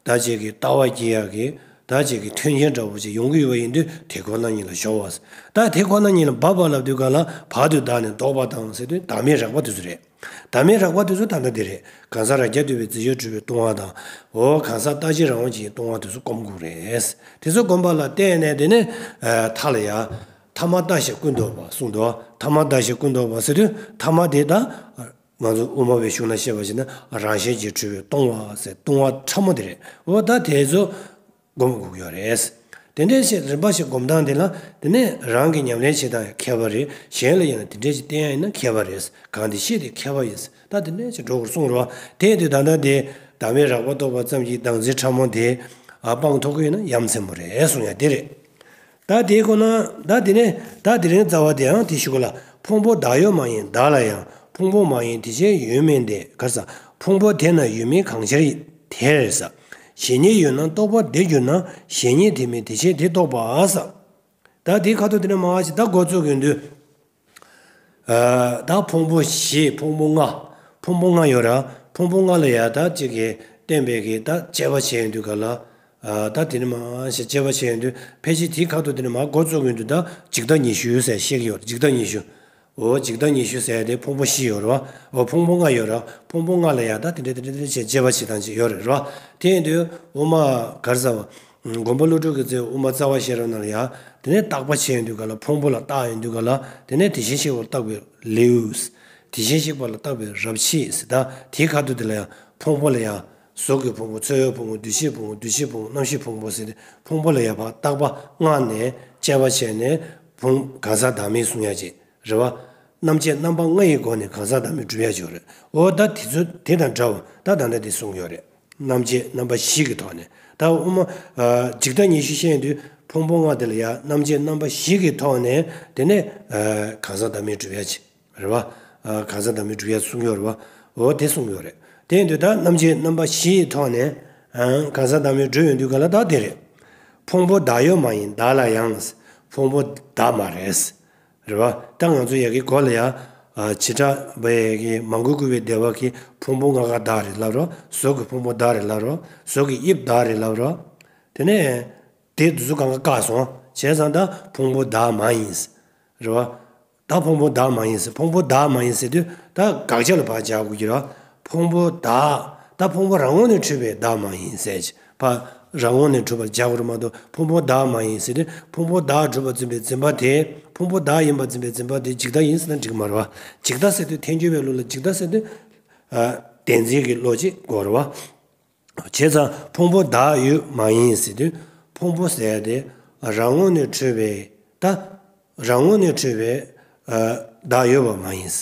ད་ཅིག་གི་ལྟ་བ་སྐྱེ་ཡ་གི་ ད་ཅིག་གི་མཐུན་རྐྱེན་འདྲ་བོ་ཅིག་ཡོང་གི་ཡོད་པ་ཡིན་དུས་དེ་ཁོ་ན་ཉིད་ལ་སྦྱོར་བ། ད་དེ་ཁོ་ན་ཉིད་ལ་འབབ་པ་ལབ་དུས་ག་ལ་བ་དུ་བདག་ནི་ལྡོག་པ་དང་ཟེར་དུས་བདག་མེད་རེག་པ་དེ་ཚོ་རེད། བདག་མེད་རེག་པ་དེ་ཚོ་ད་ལྟ་དེ་རེད། གང་ཟག་རང་རྐྱ་འདུས་པའི་རྫས་ཆོས་གྲུབ་པའི་ལྟུང་བ་དང་། འོ་གང་ཟག་རྟག་གཅིག་རང་དབང་ཅན་གྱི་ལྟུང་བ་དེ་ཚོ་སྒོམ་དགོས་རེད། དེ་ཚོ་སྒོམ་པ་ལ་བརྟེན་ནས་དེ་ནས་མཐའ་ལ་ཡ། ཐ་མ་རྟག་ཞིག་ཀུན་ལྡོག་པ་གསུངས་འདུག་ཐ་མ་རྟག་ཞིག་ཀུན་ལྡོག་པ་ཟེར་དུས་ཐ་མ་དེ་ད། ང་ཚོ་དབུ་མ་པའི་གཞུང་ལ་བཤད་པ་ཞིག་ན་རང་བཞིན་གྱིས་གྲུབ་པའི་ལྟུང་བ་ཟེར་ལྟུང་བ་ཕྲ་མོ་དེ་རེད། འོ་ད་དེ་ཚོ་སྒོམ་དགོས་ཀྱི་ཡོད་རེད། དེ་འདྲའི་ཞིག་རིམ་པ་ཞིག་སྒོམ་སྟངས་དེ་ལ་དེ་ནས་རང་གི་ཉམས་ལེན་བྱེད་སྟངས་ཡང་ཁྱད་པར་རེད། གཞན་ལ་ཡང་དེ་འདྲའི་ཞིག་བསྟན་ཡ་ཡིན་ན་ཁྱད་པར་རེད། གང་དེ་ཤེས་དེ་ཁྱད་པར་ཡིན། ད་དེ་འདྲའི་ཞིག་འགྲོ་དགོས་གསུངས་རོགས། དེ་དུས་ད་ལྟ་དེ་བདག་མེད་རེག་པ་རྟོགས་པ་ཙམ་གྱིས་བདག་འཛིན་ཕྲ་མོ་དེ་སྤང་ཐུབ་ཀྱི་ཡོད་ན་ཡ་མཚན་པོ་རེད་གསུང་ཡ་དེ་རེད། ད་དེའི་སྐོར་ན་ད་དེ་ནས་ད་དེ་རིང་རྩ་བ་དེའང་དེ་ཞུ་གི་ལ། ཕུང་པོ་བདག་ཡོད་མ་ཡིན་བདག་ལ་ཡང་། ཕུང་པོ་མ་ཡིན་དེ་ཅན་ཡོད་མིན་ཏེ། ག་རེ་ཟ། ཕུང་པོ་དེ་ན་ཡོད་མིན་གང་ཕྱིར་དེར་ཟ། གཞན་ཉིད་ཡོད་ན་རྟོག་པ་འདི་འགྱུར་ན། གཞན་ཉིད་དེ་མིན་དེ་ཅན་དེ་རྟོགས་པ་ཟ། ད་དེའི་ཁ་ཐུག་དེ་ནས་མ་ཞིག་ད་འགོ་བཙུགས་ཡོང་དུས། ད་ཕུང་པོ་བཞི་ཕུང་པོ་ལྔ། ཕུང་པོ་ལྔ་ཡོད་ར། ཕུང་པོ་ལྔ་ལ་ཡ་ད་གཅིག་གིས་བསྟན་པའི་གི་ད་དཔྱད་པ་བྱས་ཡོང་དུས་ག་ལ། ད་དེ་ནི་མ་ཞེས་དཔྱད་པ་བྱས་ཡོང་དུས་ཕལ་ཆེར་དེའི་ཁ་ཐུག་དེ་ནི་མ་འགོ་བཙུགས་ཡོང་དུས་ད་འཇིག་ལྟ་ཉི་ཤུ་ཟེར་བཤད་ཀྱི་ཡོད་རེད། འཇིག་ལྟ་ཉི་ཤུ། འོ་འཇིག་ལྟ་ཉི་ཤུ་ཟེར་དེ་ཕུང་པོ་བཞི་ཡོད་རེད་བ། འོ་ཕུང་པོ་ལྔ་ཡོད་ར། ཕུང་པོ་ལྔ་ལ་ཡ་ད་དེ་འདྲ་དེ་འདྲ་དེ་འདྲ་བྱས་དཔྱད་པ་བྱེད་སྟངས་ཅིག་ཡོད་རེད་རེད་བ། དེ་ཡིན་དུས་འོ་མ་ག་རེ་ཟ་བ། དགོན་པ་བློ་གྲོས་ཀྱི་རྩེའི་དབུ་མ་རྩ་བ་ཤེས་རབ་ནང་ལ་ཡ། དེ་ནས་བརྟག་པ་བྱས་ཡོང་དུས་ག་ལ་ཕུང་པོ་ལ་བརྟགས་ཡོང་དུས་ག་ལ་དེ་ནས་དེ་བཞིན་གཤེགས་པ་ལ་བརྟགས་པའི་ལེའུ། དེ་བཞིན་གཤེགས་པ་ལ་བརྟགས་པའི་རབ་ཕྱེ་ཟེར། ད་དེའི་ཁ་ཐུག་དེ་ལ་ཡང་ཕུང་པོ་ལ་ཡང་གཟུགས་ཀྱི་ཕུང་པོ། ཚོར་བའི་ཕུང་པོ། འདུ་ཤེས་ཕུང་པོ། འདུ་བྱེད་ཕུང་པོ། རྣམ་ཤེས་ཕུང་པོ་ཟེར་ཏེ་ཕུང་པོ་ལ་ཡང་ཕར་བརྟག་པ་སྔ་ནས་དཔྱད་པ་བྱས་ནས་ཕུང་གང་ཟག་བདག་མེད་གསུང་ཡ་ཅིག་རེད་བ། རྣམ་བཅད་རྣམ་པ་ལྔ་ཡི་སྒོ་ནས་གང་ཟག་བདག་མེད་སྒྲུབ་ཡ་ཅིག་ཡོད་རེད། འོ་ད་དེ་ཚོ་དེ་དང་འདྲ་བ་ད་ད་ལྟ་དེ་གསུངས་ཡོད་རེད། རྣམ་བཅད་རྣམ་པ་བཞི་གི་ཐོག་ནས་ད་དབུ་མ། འཇིག་ལྟ་ཉི་ཤུ་བཤད་དུས་ཕུང་པོ་ལྔ་དེ་ལ་ཡང་རྣམ་བཅད་རྣམ་པ་བཞི་གི་ཐོག་ནས་དེ་ནས་གང་ཟག་བདག་མེད་སྒྲུབ་ཡ་ཅིག་རེད་བ། གང་ཟག་བདག་མེད་སྒྲུབ་ཡ་གསུངས་ཡོད་རེད་བ། འོ་དེ་གསུངས་ཡོད་རེད། དེ་ཡིན་དུས་ད་རྣམ་བཅད་རྣམ་པ་བཞི་ཡི་ཐོག་ནས་གང་ཟག་བདག་མེད་སྒྲུབ་ཡོང་དུས་ག་ལ་ད་དེ་རེད། ཕུང་པོ་བདག་ཡོད་མ་ཡིན་བདག་ལ་ཡང་། ཕུང་པོ་བདག་མ་རེད། རེད་བ། ད་ང་ཚོ་ཡ་གི་གོ་ལ་ཡ། བྱེ་བྲག་པའི་གི་མང་པོས་བསྐུར་བའི་སྡེ་པ་གི་ཕུང་པོ་ལྔ་ཀ་བདག་རེད་ལབ་རོ། གཟུགས་ཀྱི་ཕུང་པོ་བདག་རེད་ལབ་རོ། གཟུགས་ཀྱི་དབྱིབས་བདག་རེད་ལབ་རོ། དེ་ནས་དེ་དུས་སུ་གང་ག་བཀག་སོང་བྱས་ཙང་ད་ཕུང་པོ་བདག་མ་ཡིན། རེད་བ། ད་ཕུང་པོ་བདག་མ་ཡིན་ཟེར། ཕུང་པོ་བདག་མ་ཡིན་ཟེར་དུས་ད་དགག་བྱ་ལ་ཕར་སྦྱར་དགོས་ཀྱི་རེད་བ། ཕུང་པོ་བདག་ད་ཕུང་པོ་རང་ངོས་ནས་འཁྲུལ་པའི་བདག་མ་ཡིན་ཟེར་གྱི་ཕར་རང་ངོས་ནས་འཁྲུལ་པ་སྦྱར་དགོས་རེད་མ་གཏོགས་ཕུང་པོ་བདག་མ་ཡིན་ཟེར་དུས་ཕུང་པོ་བདག་གྲུབ་པར་འཛིན་པའི་འཛིན་པ་དེ་ཕུང་པོ་བདག་ཡིན་པར་འཛིན་པའི་འཛིན་པ་དེ་འཇིག་ལྟ་ཡིན་ཟེར་ན་འགྲིག་མ་རེད་བ། འཇིག་ལྟ་ཟེར་དུས་ཐལ་འགྱུར་བའི་ལུགས་ལ་འཇིག་ལྟ་ཟེར་དུས། བདེན་འཛིན་གྱི་བློ་ཅིག་དགོས་རེད་བ། བྱས་ཙང་ཕུང་པོ་བདག་ཡོད་མ་ཡིན་ཟེར་དུས་ཕུང་པོ་ཟེར་ཡ་དེ་རང་ངོས་ནས་འཁྲུལ་བའི་ད་རང་ངོས་ནས་འཁྲུལ་བའི་བདག་ཡོད་པ་མ་ཡིན།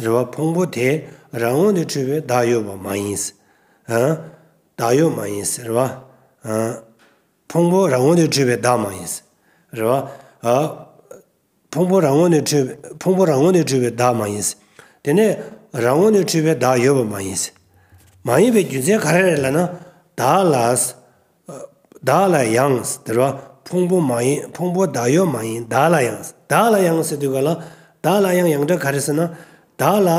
རེད་བ། ཕུང་པོ་དེ་རང་ངོས་ནས་འཁྲུལ་བའི་བདག་ཡོད་པ་མ་ཡིན། བདག་ཡོད་མ་ཡིན། རེད་བ། ཕུང་པོ་རང་ངོས་ནས་འཁྲུལ་བའི་བདག་མ་ཡིན། རེད་བ། ཕུང་པོ་རང་ངོས་ནས་འཁྲུལ་བའི་ཕུང་པོ་རང་ངོས་ནས་འཁྲུལ་བའི་བདག་མ་ཡིན། དེ་ནས་རང་ངོས་ནས་འཁྲུལ་བའི་བདག་ཡོད་པ་མ་ཡིན། མ་ཡིན་པའི་རྒྱུ་མཚན་ག་རེ་རེད་ལབ་ན། བདག་ལ། བདག་ལ་ཡང་། དེ་རེད་བ། ཕུང་པོ་མ་ཡིན། ཕུང་པོ་བདག་ཡོད་མ་ཡིན། བདག་ལ་ཡང་། བདག་ལ་ཡང་ཟེར་དུས་ག་ལ། བདག་ལ་ཡང་ཡང་སྒྲ་ག་རེ་ཟེར་ན། བདག་ལ།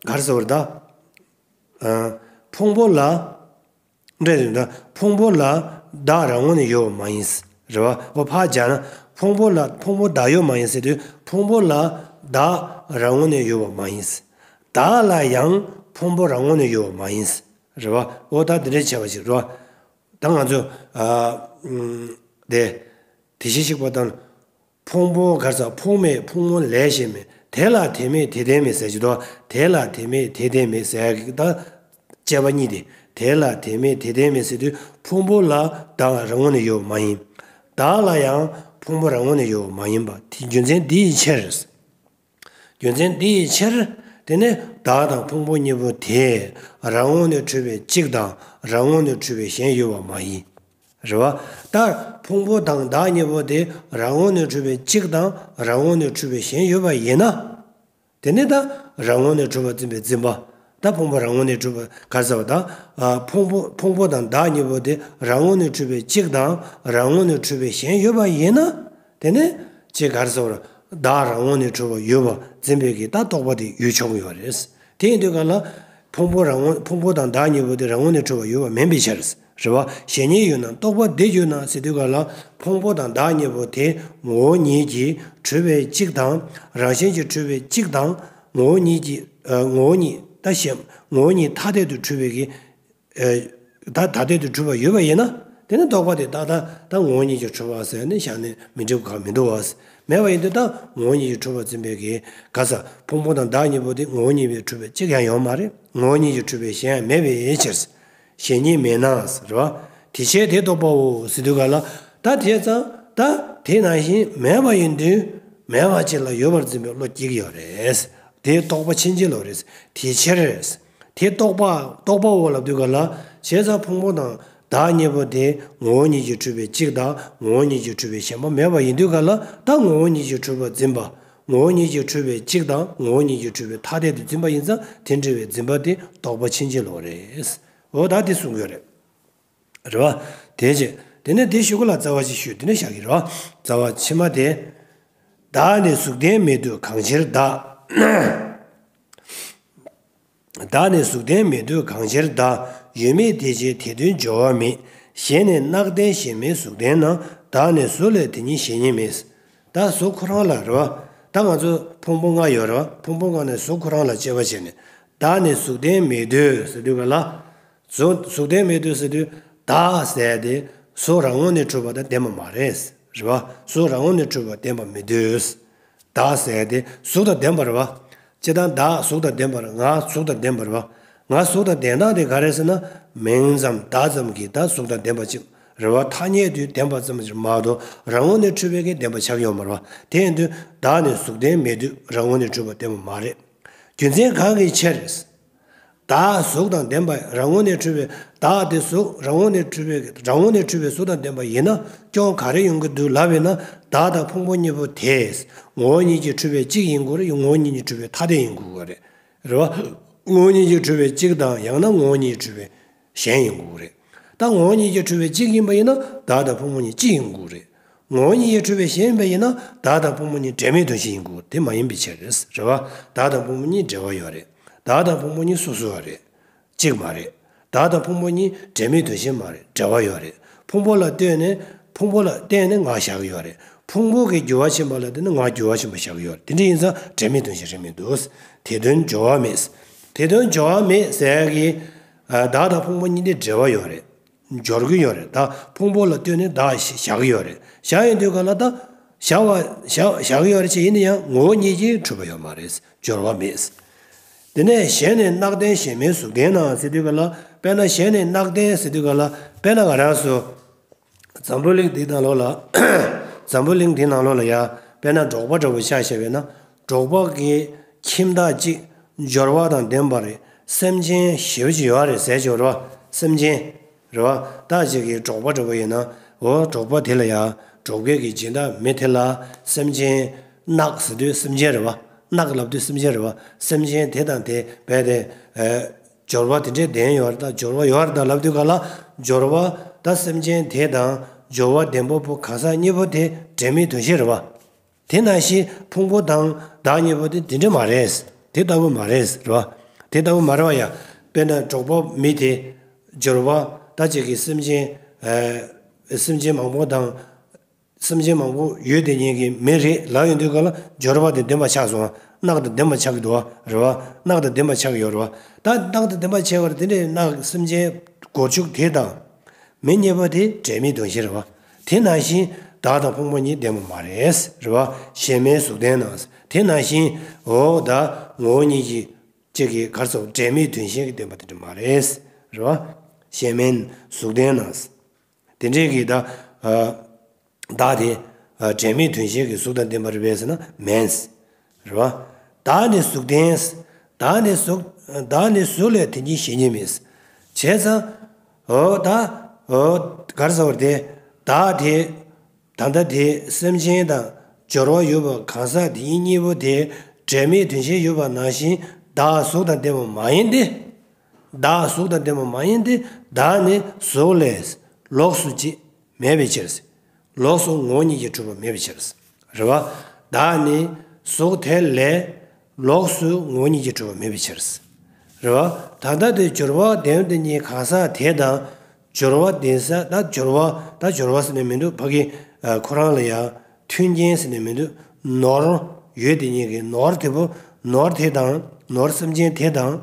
ག་རེ་ཟེར་བ་རེད་ད། ཕུང་པོ་ལ། འདྲ་ཡིན་ད། ཕུང་པོ་ལ་བདག་རང་ངོས་ནས་ཡོད་པ་མ་ཡིན། རེད་བ། འོ་ཕར་སྦྱར་ན་ཕུང་པོ་ལ་ཕུང་པོ་བདག་ཡོད་མ་ཡིན་ཟེར་དུས་ཕུང་པོ་ལ་བདག་རང་ངོས་ནས་ཡོད་པ་མ་ཡིན། བདག་ལ་ཡང་ཕུང་པོ་རང་ངོས་ནས་ཡོད་པ་མ་ཡིན། རེད་བ། འོ་ད་འདི་འདྲའི་བྱས་པ་ཞིག་རེད་བ། ད་ང་ཚོ་ཨ་ཨུམ་དེ་དེ་བཞིན་གཤེགས་པ་དང་། ཕུང་པོ་ག་རེ་ཟ། ཕུང་མེད་ཕུང་མོ་ལས་གཞན་མེད། དེ་ལ་དེ་མེད་དེ་ལྡན་མེད་ཟེར་གྱི་འདུག་དེ་ལ་དེ་མེད་དེ་ལྡན་མེད་ཟེར་གྱི་ད་དཔྱད་པ་གཉིས་དེ། དེ་ལ་དེ་མེད་དེ་ལྡན་མེད་ཟེར་དུས་ཕུང་པོ་ལ་བདག་རང་ངོས་ནས་ཡོད་པ་མ་ཡིན། བདག་ལ་ཡང་ཕུང་པོ་རང་ངོས་ནས་ཡོད་པ་མ་ཡིན་པ་དེ་རྒྱུ་མཚན་འདི་ཡི་ཕྱིར། རྒྱུ་མཚན་འདི་ཡི་ཕྱིར། དེ་ནི་བདག་དང་ཕུང་པོ་གཉིས་པོ་དེ་རང་ངོས་ནས་འཁྲུལ་པའི་གཅིག་དང་རང་ངོས་ནས་འཁྲུལ་པའི་གཞན་ཡོད་པ་མ་ཡིན། རེད་བ། ད་ཕུང་པོ་དང་བདག་གཉིས་པོ་དེ་རང་ངོས་ནས་འཁྲུལ་པའི་གཅིག་དང་རང་ངོས་ནས་འཁྲུལ་པའི་གཞན་ཡོད་པ་ཡིན་ན། དེ་ནི་ད་རང་ངོས་ནས་འཁྲུལ་པར་འཛིན་པའི་འཛིན་པ། ད་ཕུང་པོ་རང་ངོས་ནས་འཁྲུལ་པ་ག་རེ་ཟེར་བ་ད། ཕུང་པོ་ཕུང་པོ་དང་བདག་གཉིས་པོ་དེ་རང་ངོས་ནས་འཁྲུལ་པའི་གཅིག་དང་རང་ངོས་ནས་འཁྲུལ་པའི་གཞན་ཡོད་པ་ཡིན་ན། དེ་ནི་ཅིག་ག་རེ་ཟེར་བ། བདག་རང་ངོས་ནས་འཁྲུལ་པ་ཡོད་པ་འཛིན་པའི་གི་ད་རྟོག་པ་དེ་ཡོད་ཆོག་གི་ཡོད་རེད། དེ་ཡིན་དུས་ག་ལ། ཕུང་པོ་རང་ངོས་ཕུང་པོ་དང་བདག་གཉིས་པོ་དེ་རང་ངོས་ནས་འཁྲུལ་པ་ཡོད་པ་མིན་པའི་ཕྱིར། རེད་བ། གཞན་ཉིད་ཡོད་ན་རྟོག་པ་འདི་ཡོད་ན་ཟེར་དུས་ག་ལ་ཕུང་པོ་དང་བདག་གཉིས་པོ་དེ་ངོ་བོ་ཉིད་ཀྱིས་གྲུབ་པའི་གཅིག་དང་། རང་བཞིན་གྱིས་གྲུབ་པའི་གཅིག་དང་། ངོ་བོ་ཉིད་ཀྱིས་ཨ་ངོ་བོ་ཉིད་ད་གཞན་ངོ་བོ་ཉིད་ཐ་དད་དུ་གྲུབ་པའི་གི་ཨ་ད་ཐ་དད་དུ་གྲུབ་པ་ཡོད་པ་ཡིན་ན། དེ་ནི་རྟོག་པ་དེ་ཏག་ཏག་ད་ངོ་བོ་ཉིད་ཀྱིས་གྲུབ་པ་ཟེར་ནས་བཞག་ནས་མི་འགྲིག་པ་གང་མི་འདུག་བ། མེད་པ་ཡིན་དུས་ད་ངོ་བོ་ཉིད་ཀྱིས་གྲུབ་པར་འཛིན་པའི་གི་ག་ས་ཕུང་པོ་དང་བདག་གཉིས་པོ་དེ་ངོ་བོ་ཉིད་ཀྱིས་གྲུབ་པའི་གཅིག་ཡང་ཡོད་མ་རེད། ངོ་བོ་ཉིད་ཀྱིས་གྲུབ་པའི་གཞན་ཡང་མེད་པའི་ཕྱིར། གཞན་ཉིད་མེད་ན་ཟེར་བ། དེ་ཕྱིར་དེ་རྟོགས་པའོ་ཟེར་དུས་ག་ལ། ད་དེ་ཙང་ད་དེ་ནང་བཞིན་མེད་པ་ཡིན་དུས་མེད་པ་ཅིག་ལ་ཡོད་པར་འཛིན་པའི་བློ་སྐྱེ་གི་ཡོད་རེད། དེ་རྟོག་པ་ཕྱིན་ཅི་ལོག་རེད། དེ་ཕྱིར། དེ་རྟོགས་པ་རྟོགས་པའོ་ལབ་དུས་ག་ལ། བྱས་ཙང་ཕུང་པོ་དང་བདག་གཉིས་པོ་དེ་ངོ་བོ་ཉིད་ཀྱིས་གྲུབ་པའི་གཅིག་དང་ངོ་བོ་ཉིད་ཀྱིས་གྲུབ་པའི་གཞན་པ་མེད་པ་ཡིན་དུས་ག་ལ་ད་ངོ་བོ་ཉིད་ཀྱིས་གྲུབ་པར་འཛིན་པ། ངོ་བོ་ཉིད་ཀྱིས་གྲུབ་པའི་གཅིག་དང་ངོ་བོ་ཉིད་ཀྱིས་གྲུབ་པའི་ཐ་དད་དུ་འཛིན་པ་ཡིན་ཙང་དེ་འདྲ་བའི་འཛིན་པ་དེ་རྟོག་པ་ཕྱིན་ཅི་ལོག་རེད། འོ་ད་དེ་གསུང་གི་ཡོད་རེད། རེད་བ། དེ་རྗེས་དེ་ནས་དེ་གཞུག་གུ་ལ་རྩ་བ་ཞིག་ཞུས་དེ་ནས་བཞག་གི་རེད་བ། རྩ་བ་ཕྱི་མ་དེ། བདག་ནི་གཟུགས་ལྡན་མེད་དུས་གང་ཕྱིར་བདག་བདག་ནི་གཟུགས་ལྡན་མེད་དུས་གང་ཕྱིར་བདག་ཡོད་མེད་དེ་ཅི་དེ་དོན་སྦྱོར་བ་མེད། གཞན་ནི་རྣག་ལྡན་གཞན་མིན་གཟུགས་ལྡན་ན། བདག་ནི་གཟུགས་ལས་དེ་ཉིད་གཞན་ཉིད་མིན། ད་གཟུགས་ཁོ་རང་ལ་རེད་བ། ད་ང་ཚོ་ཕུང་པོ་ལྔ་ཡོད་རེད་བ། ཕུང་པོ་ལྔ་ནས་གཟུགས་ཁོ་རང་ལ་དཔྱད་པ་བྱས་ནས་བདག་ནི་གཟུགས་ལྡན་མེད་དུས་ཟེར་དུས་ག་ལ། གཟུགས་གཟུགས་ལྡན་མེད་དུས་ཟེར་དུས་བདག་ཟེར་དེ་གཟུགས་རང་ངོས་ནས་གྲུབ་པ་དང་ལྡན་པ་མ་རེད། རེད་བ། གཟུགས་རང་ངོས་ནས་གྲུབ་པ་ལྡན་པ་མེད་དུས། བདག་ཟེར་དེ་གཟུགས་དང་ལྡན་པ་རེད་བ། སྤྱིར་བཏང་བདག་གཟུགས་དང་ལྡན་པ་རེད། ང་གཟུགས་དང་ལྡན་པ་རེད་བ། ང་གཟུགས་དང་ལྡན་སྟངས་དེ་ག་རེ་ཟེར་ན། མིང་ཙམ་བདག་ཙམ་གྱིས་ད་གཟུགས་དང་ལྡན་པ་ཅིག་རེད་བ། ཐ་སྙད་དུ་ལྡན་པ་ཙམ་ཞིག་མ་གཏོགས་རང་ངོས་ནས་འཁྲུལ་པའི་གི་ལྡན་པ་ཆགས་ཡོད་མ་རེད་བ། དེ་ཡིན་དུས་བདག་ནི་གཟུགས་ལྡན་མེད་དུས་རང་ངོས་ནས་འཁྲུལ་པ་ལྡན་པ་མ་རེད། རྒྱུ་མཚན་གང་གི་ཕྱིར། བདག་གཟུགས་དང་ལྡན་པ་རང་ངོས་ནས་འཁྲུལ་པའི་བདག་དེ་གཟུགས་རང་ངོས་ནས་འཁྲུལ་པའི་རང་ངོས་ནས་འཁྲུལ་པའི་གཟུགས་དང་ལྡན་པ་ཡིན་ན་སྐྱོན་ག་རེ་ཡོང་གི་འདུག་ལབ་ཡིན་ན། བདག་དང་ཕུང་པོ་གཉིས་པོ་དེ་ངོ་བོ་ཉིད་ཀྱིས་འཁྲུལ་པའི་གཅིག་ཡིན་དགོས་རེད། ངོ་བོ་ཉིད་ཀྱིས་འཁྲུལ་པའི་ཐ་དད་ཡིན་དགོས་རེད། རེད་བ། ངོ་བོ་ཉིད་ཀྱིས་གྲུབ་པའི་གཅིག་དང་ཡང་ན་ངོ་བོ་ཉིད་ཀྱིས་གྲུབ་པའི་གཞན་ཡིན་དགོས་རེད། ད་ངོ་བོ་ཉིད་ཀྱིས་གྲུབ་པའི་གཅིག་ཡིན་པ་ཡིན་ན་བདག་དང་ཕུང་པོ་གཉིས་གཅིག་ཡིན་དགོས་རེད། ངོ་བོ་ཉིད་ཀྱིས་གྲུབ་པའི་གཞན་ཡིན་པ་ཡིན་ན་བདག་དང་ཕུང་པོ་གཉིས་འབྲེལ་མེད་དོན་གཞན་ཡིན་དགོས་དེ་མ་ཡིན་པའི་ཕྱིར་རེད། རེད་བ། བདག་དང་ཕུང་པོ་གཉིས་འབྲེལ་བ་ཡོད་རེད། བདག་དང་ཕུང་པོ་གཉིས་སོ་སོ་བ་རེད། གཅིག་མ་རེད། བདག་དང་ཕུང་པོ་གཉིས་འབྲེལ་མེད་དོན་གཞན་མ་རེད། འབྲེལ་བ་ཡོད་རེད། ཕུང་པོ་ལ་ལྟོས་ནས་ཕུང་པོ་ལ་བརྟེན་ནས་ང་བཞག་གི་ཡོད་རེད། ཕུང་པོ་གི་འགྱུར་བ་ཕྱིན་པ་ལ་བརྟེན་ནས་ང་འགྱུར་བ་ཕྱིན་པ་བཞག་གི་ཡོད་རེད། དེ་འདྲ་ཡིན་ཙང་འབྲེལ་མེད་དོན་གཞན་རེད་མི་འདུག་དེ་དོན་སྦྱོར་བ་མེད། དེ་དོན་སྦྱོར་བ་མེད་ཟེར་ཡག་གི། ཨ། བདག་དང་ཕུང་པོ་གཉིས་དེ་འབྲེལ་བ་ཡོད་རེད། སྦྱོར་གྱི་ཡོད་རེད། ད་ཕུང་པོ་ལ་ལྟོས་ནས་བདག་བཞག་གི་ཡོད་རེད། བཞག་ཡོང་དུས་ག་ལ་ད། བཞག་པ་བཞག་བཞག་གི་ཡོད་རེད་ཅེས་ཡིན་ན་ཡང་ངོ་བོ་ཉིད་ཀྱིས་གྲུབ་པ་ཡོད་མ་རེད། སྦྱོར་བ་མེད། དེ་ནས་གཞན་ནི་རྣག་ལྡན་གཞན་མིན་གཟུགས་ལྡན་ན་ཟེར་དུས་ག་ལ། དཔེར་ན་གཞན་ནི་རྣག་ལྡན་ཟེར་དུས་ག་ལ། དཔེར་ན་ང་རང་ཚོ་འཛམ་བུ་གླིང་འདི་ནང་ལོགས་ལ། འཛམ་བུ་གླིང་འདི་ནང་ལོགས་ལ་ཡ། དཔེར་ན་འབྲོག་པ་འདྲ་བོ་ཆ་བཞག་པས་ན། འབྲོག་པ་གི་ཁྱིམ་བདག་གཅིག་འབྱོར་བ་དང་ལྡན་པ་རེད། སེམས་ཅན་ཞེ་པོ་ཅིག་ཡོད་རེད་ཟེར་ཆོག་རེད་བ། སེམས་ཅན། རེད་བ། ད་ཅིག་གི་འབྲོག་པ་འདྲ་བོ་ཡིན་ན། འོ་འབྲོག་པ་དེ་ལ་ཡ། འབྲོག་པའི་གི་སྦྱིན་བདག་མི་དེ་ལ་སེམས་ཅན། རྣག་ཟེར་དུས་སེམས་ཅན་རེད་བ། རྣག་ལབ་དུས་སེམས་ཅན་རེད་བ། སེམས་ཅན་དེ་དང་དེ་རྦད་དེ། ཨ། འབྱོར་བ་དེ་འདྲའི་ལྡན་ཡོད་རེད་ད། འབྱོར་བ་ཡོད་རེད་ད་ལབ་དུས་ག་ལ། འབྱོར་བ་ད་སེམས་ཅན་དེ་དང་འབྱོར་བ་ལྡན་པ་པོ་གང་ཟག་གཉིས་པོ་དེ་འབྲེལ་མེད་དོན་གཞན་རེད་བ། དེ་ནང་བཞིན་ཕུང་པོ་དང་བདག་གཉིས་པོ་དེ་དེ་འདྲ་མ་རེད། དེ་ལྟ་བུ་མ་རེད་རེད་བ། དེ་ལྟ་བུ་མ་རེད་བ་ཡ། དཔེར་ན་འབྲོག་པ་མི་དེ། འབྱོར་བ་ད་ཅིག་གི་སེམས་ཅན། ཨ། སེམས་ཅན་མང་པོ་དང་། སེམས་ཅན་མང་པོ་ཡོད་དེ་ཉིད་ཀྱི་མི་རེད་ལབ་ཡོང་དུས་ག་ལ་འབྱོར་བ་དེ་ལྡན་པ་ཆགས་སོང་བ། རྣག་དང་ལྡན་པ་ཆགས་ཀྱི་འདུག་བ། རེད་བ། རྣག་དང་ལྡན་པ་ཆགས་ཀྱི་ཡོད་རེད་བ། ད་རྣག་དང་ལྡན་པ་ཆགས་པར་དེ་འདྲའི་རྣག་སེམས་ཅན་སྒོར་ཕྱུགས་དེ་དང་། མི་གཉིས་པོ་དེ་འབྲེལ་མེད་དོན་གཞན་རེད་བ། དེ་ནང་བཞིན་བདག་དང་ཕུང་པོ་གཉིས་ལྡན་པ་མ་རེད། རེད་བ། གཞན་མིན་གཟུགས་ལྡན་ན། དེ་ནང་བཞིན་འོ་ད་ངོ་བོ་ཉིད་ཀྱི་གཅིག་གི་གར་སོགས་འབྲེལ་མེད་དོན་གཞན་གྱི་ལྡན་པ་དེ་འདྲ་མ་རེད། རེད་བ། གཞན་མིན་གཟུགས་ལྡན་ན། དེ་འདྲའི་གི་ད། ཨ། བདག་དེ། ཨ། འབྲེལ་མེད་དོན་གཞན་གྱི་གཟུགས་དང་ལྡན་པ་རེད་པས་ཟེར་ན་མིན། རེད་བ། བདག་ནི་གཟུགས་ལྡན། བདག་ནི་གཟུགས། བདག་ནི་གཟུགས་ལས་དེ་ཉིད་གཞན་ཉིད་མིན། བྱས་ཙང་། འོ་ད། འོ། ག་རེ་ཟེར་བ་རེད་དེ། བདག་དེ། ད་ལྟ་དེ་སེམས་ཅན་དང་འབྱོར་བ་ཡོད་པ་གང་ཟག་དེ་གཉིས་པོ་དེ་འབྲེལ་མེད་དོན་གཞན་ཡོད་པ་ནང་བཞིན་བདག་གཟུགས་དང་ལྡན་པ་མ་ཡིན་ཏེ། བདག་གཟུགས་དང་ལྡན་པ་མ་ཡིན་ཏེ། བདག་ནི་གཟུགས་ལས་ལོགས་སུ་ཅིག་མེད་པའི་ཕྱིར། ལོགས་སུ་ངོ་བོ་ཉིད་ཀྱིས་གྲུབ་པ་མེད་པའི་ཕྱིར། རེད་བ། བདག་ནི་གཟུགས་དེ་ལས་ལོགས་སུ་ངོ་བོ་ཉིད་ཀྱིས་གྲུབ་པ་མེད་པའི་ཕྱིར། རེད་བ། ད་ལྟ་དེ་འབྱོར་བ་ལྡན་དེ་ཉིད་གང་ཟག་དེ་དང་ སྦྱོར་བ་ལྡན་ས་ད་སྦྱོར་བ་ད་སྦྱོར་བ་ཟེར་ནས་མི་འདུག་ཕ་གི་ཁོ་རང་ལ་ཡང་མཐུན་རྐྱེན་ཟེར་ནས་མི་འདུག་ནོར་ཡོད་དེ་ཉིད་ཀྱི་ནོར་དེ་པོ་ནོར་དེ་དང་ནོར་སེམས་ཅན་དེ་དང་།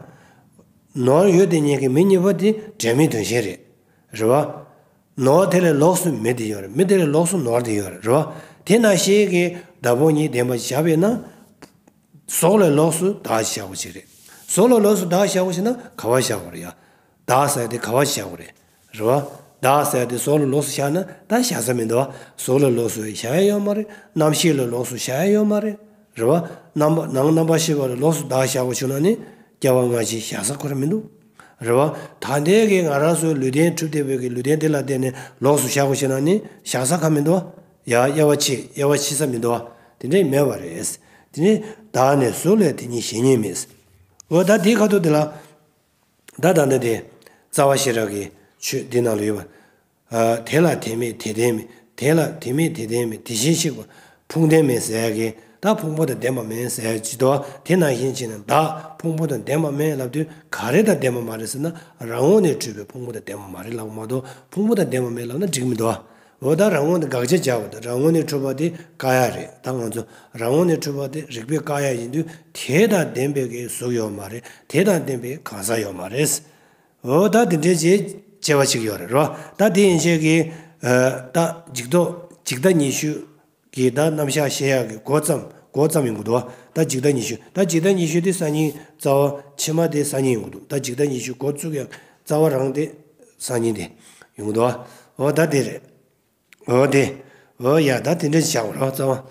ནོར་ཡོད་དེ་ཉིད་ཀྱི་མི་གཉིས་པོ་དེ་འབྲེལ་མེད་དོན་གཞན་རེད། རེད་བ། ནོར་དེ་ལས་ལོགས་སུ་མི་དེ་ཡོད་རེད། མི་དེ་ལས་ལོགས་སུ་ནོར་དེ་ཡོད་རེད། རེད་བ། དེ་ནང་བཞིན་གྱི་བདག་པོ་གཉིས་ལྡན་པ་བཞག་པས་ན། ཟོག་ལས་ལོགས་སུ་བདག་བཞག་དགོས་ཅིག་རེད། ཟོག་ལས་ལོགས་སུ་བདག་བཞག་དགོས་ཅིག་ན་ག་བ་བཞག་དགོས་རེད་ཡ། བདག་ཟེར་དེ་ག་བ་བཞག་དགོས་རེད། རེད་བ། བདག་ཟེར་དེ་ཟོག་ལས་ལོགས་སུ་བཞག་ན་ད་བཞག་ས་མི་འདུག་བ། ཟོག་ལས་ལོགས་སུ་བཞག་ཡ་ཡོད་མ་རེད། རྣམ་ཤེས་ལས་ལོགས་སུ་བཞག་ཡ་ཡོད་མ་རེད། རེད་བ། རྣམ་པ་ནང་རྣམ་པར་ཤེས་པ་ལས་ལོགས་སུ་བདག་བཞག་དགོས་བྱུང་ན་ནི་སྐྱེ་བ་སྔ་ཕྱི་བཞག་ས་ཁོ་རང་མི་འདུག་རེད་བ། ད་ལྟའི་གི་ང་རང་ཚོའི་ལུས་རྟེན་གྲུབ་བསྡད་པའི་གི་ལུས་རྟེན་དེ་ལ་བརྟེན་ནས་ལོགས་སུ་བཞག་དགོས་བྱུང་ན་ནི་བཞག་ས་ག་མི་འདུག་བ། ཡ་དབྱེ་བ་ཕྱེ་དབྱེ་བ་ཕྱེ་ས་མི་འདུག་བ། དེ་འདྲའི་མེད་པ་རེད། དེ་ནི་བདག་ནི་གཟུགས་ལས་དེ་ཉིད་གཞན་ཉིད་མིན། འོ་ད་དེའི་ཁ་ཐུག་དེ་ལ། ད་ད་ནི་དེ། རྩ་བ་ཤེས་རབ་ཀྱི་ཆོས་འདི་ནང་ལ་ཡོད་པ། ཨ། དེ་ལ་དེ་མེད་དེ་ལྡན་མིན། དེ་ལ་དེ་མེད་དེ་ལྡན་མིན། དེ་བཞིན་གཤེགས་པ་ཕུང་ལྡན་མིན་ཟེར་ཡ་གི་ད་ཕུང་པོ་དང་ལྡན་པ་མིན་ཟེར་ཡ་ཅི་དོ། དེ་ནང་བཞིན་བྱས་ན་བདག་ཕུང་པོ་དང་ལྡན་པ་མིན་ལབ་དུས་ག་རེ་དང་ལྡན་པ་མ་རེད་ཟེར་ན་རང་ངོས་ནས་གྲུབ་པའི་ཕུང་པོ་དང་ལྡན་པ་མ་རེད་ལབ་མ་གཏོགས་ཕུང་པོ་དང་ལྡན་པ་མིན་ལབ་ན་འགྲིག་མི་འདུག་འོ་ད་རང་ངོས་ནས་དགག་བྱ་བྱ་བ་དང་རང་ངོས་ནས་གྲུབ་པ་དེ་བཀག་ཡ་རེད། ད་ང་ཚོ་རང་ངོས་ནས་གྲུབ་པ་དེ་རིགས་པས་བཀག་ཡ་ཡིན་དུས་དེ་དང་ལྡན་པའི་གི་གཟུགས་ཡོད་མ་རེད། དེ་དང་ལྡན་པའི་གང་ཟག་ཡོད་མ་རེད། འོ་ད་དེ་འདྲའི་ཅིག་དཔྱད་པ་ཅིག་ཡོད་རེད་རོ། ད་དེ་ཡིན་ཆེད་ཀྱི་ད་འཇིག་ལྡོག་འཇིག་ལྟ་ཉི་ཤུ་གི་ད་རྣམ་གཞག་བཤད་ཡག་གི་འགོ་བརྩམས་འགོ་བརྩམས་ཡོང་གི་འདུག་ད་འཇིག་ལྟ་ཉི་ཤུ་ད་འཇིག་ལྟ་ཉི་ཤུ་དེ་སང་ཉིན་རྩ་བ་ཕྱི་མ་དེ་སང་ཉིན་ཡོང་གི་འདུག་ད་འཇིག་ལྟ་ཉི་ཤུ་འགོ་བཙུགས་ཡག་རྩ་བ་རང་དེ་སང་ཉིན་དེ་ཡོང་གི་འདུག་འོ་ད་དེ་རེད། འོ་དེ། འོ་ཡ་ད་དེ་འདྲ་བྱ་བ་རོ་རྩ་བ།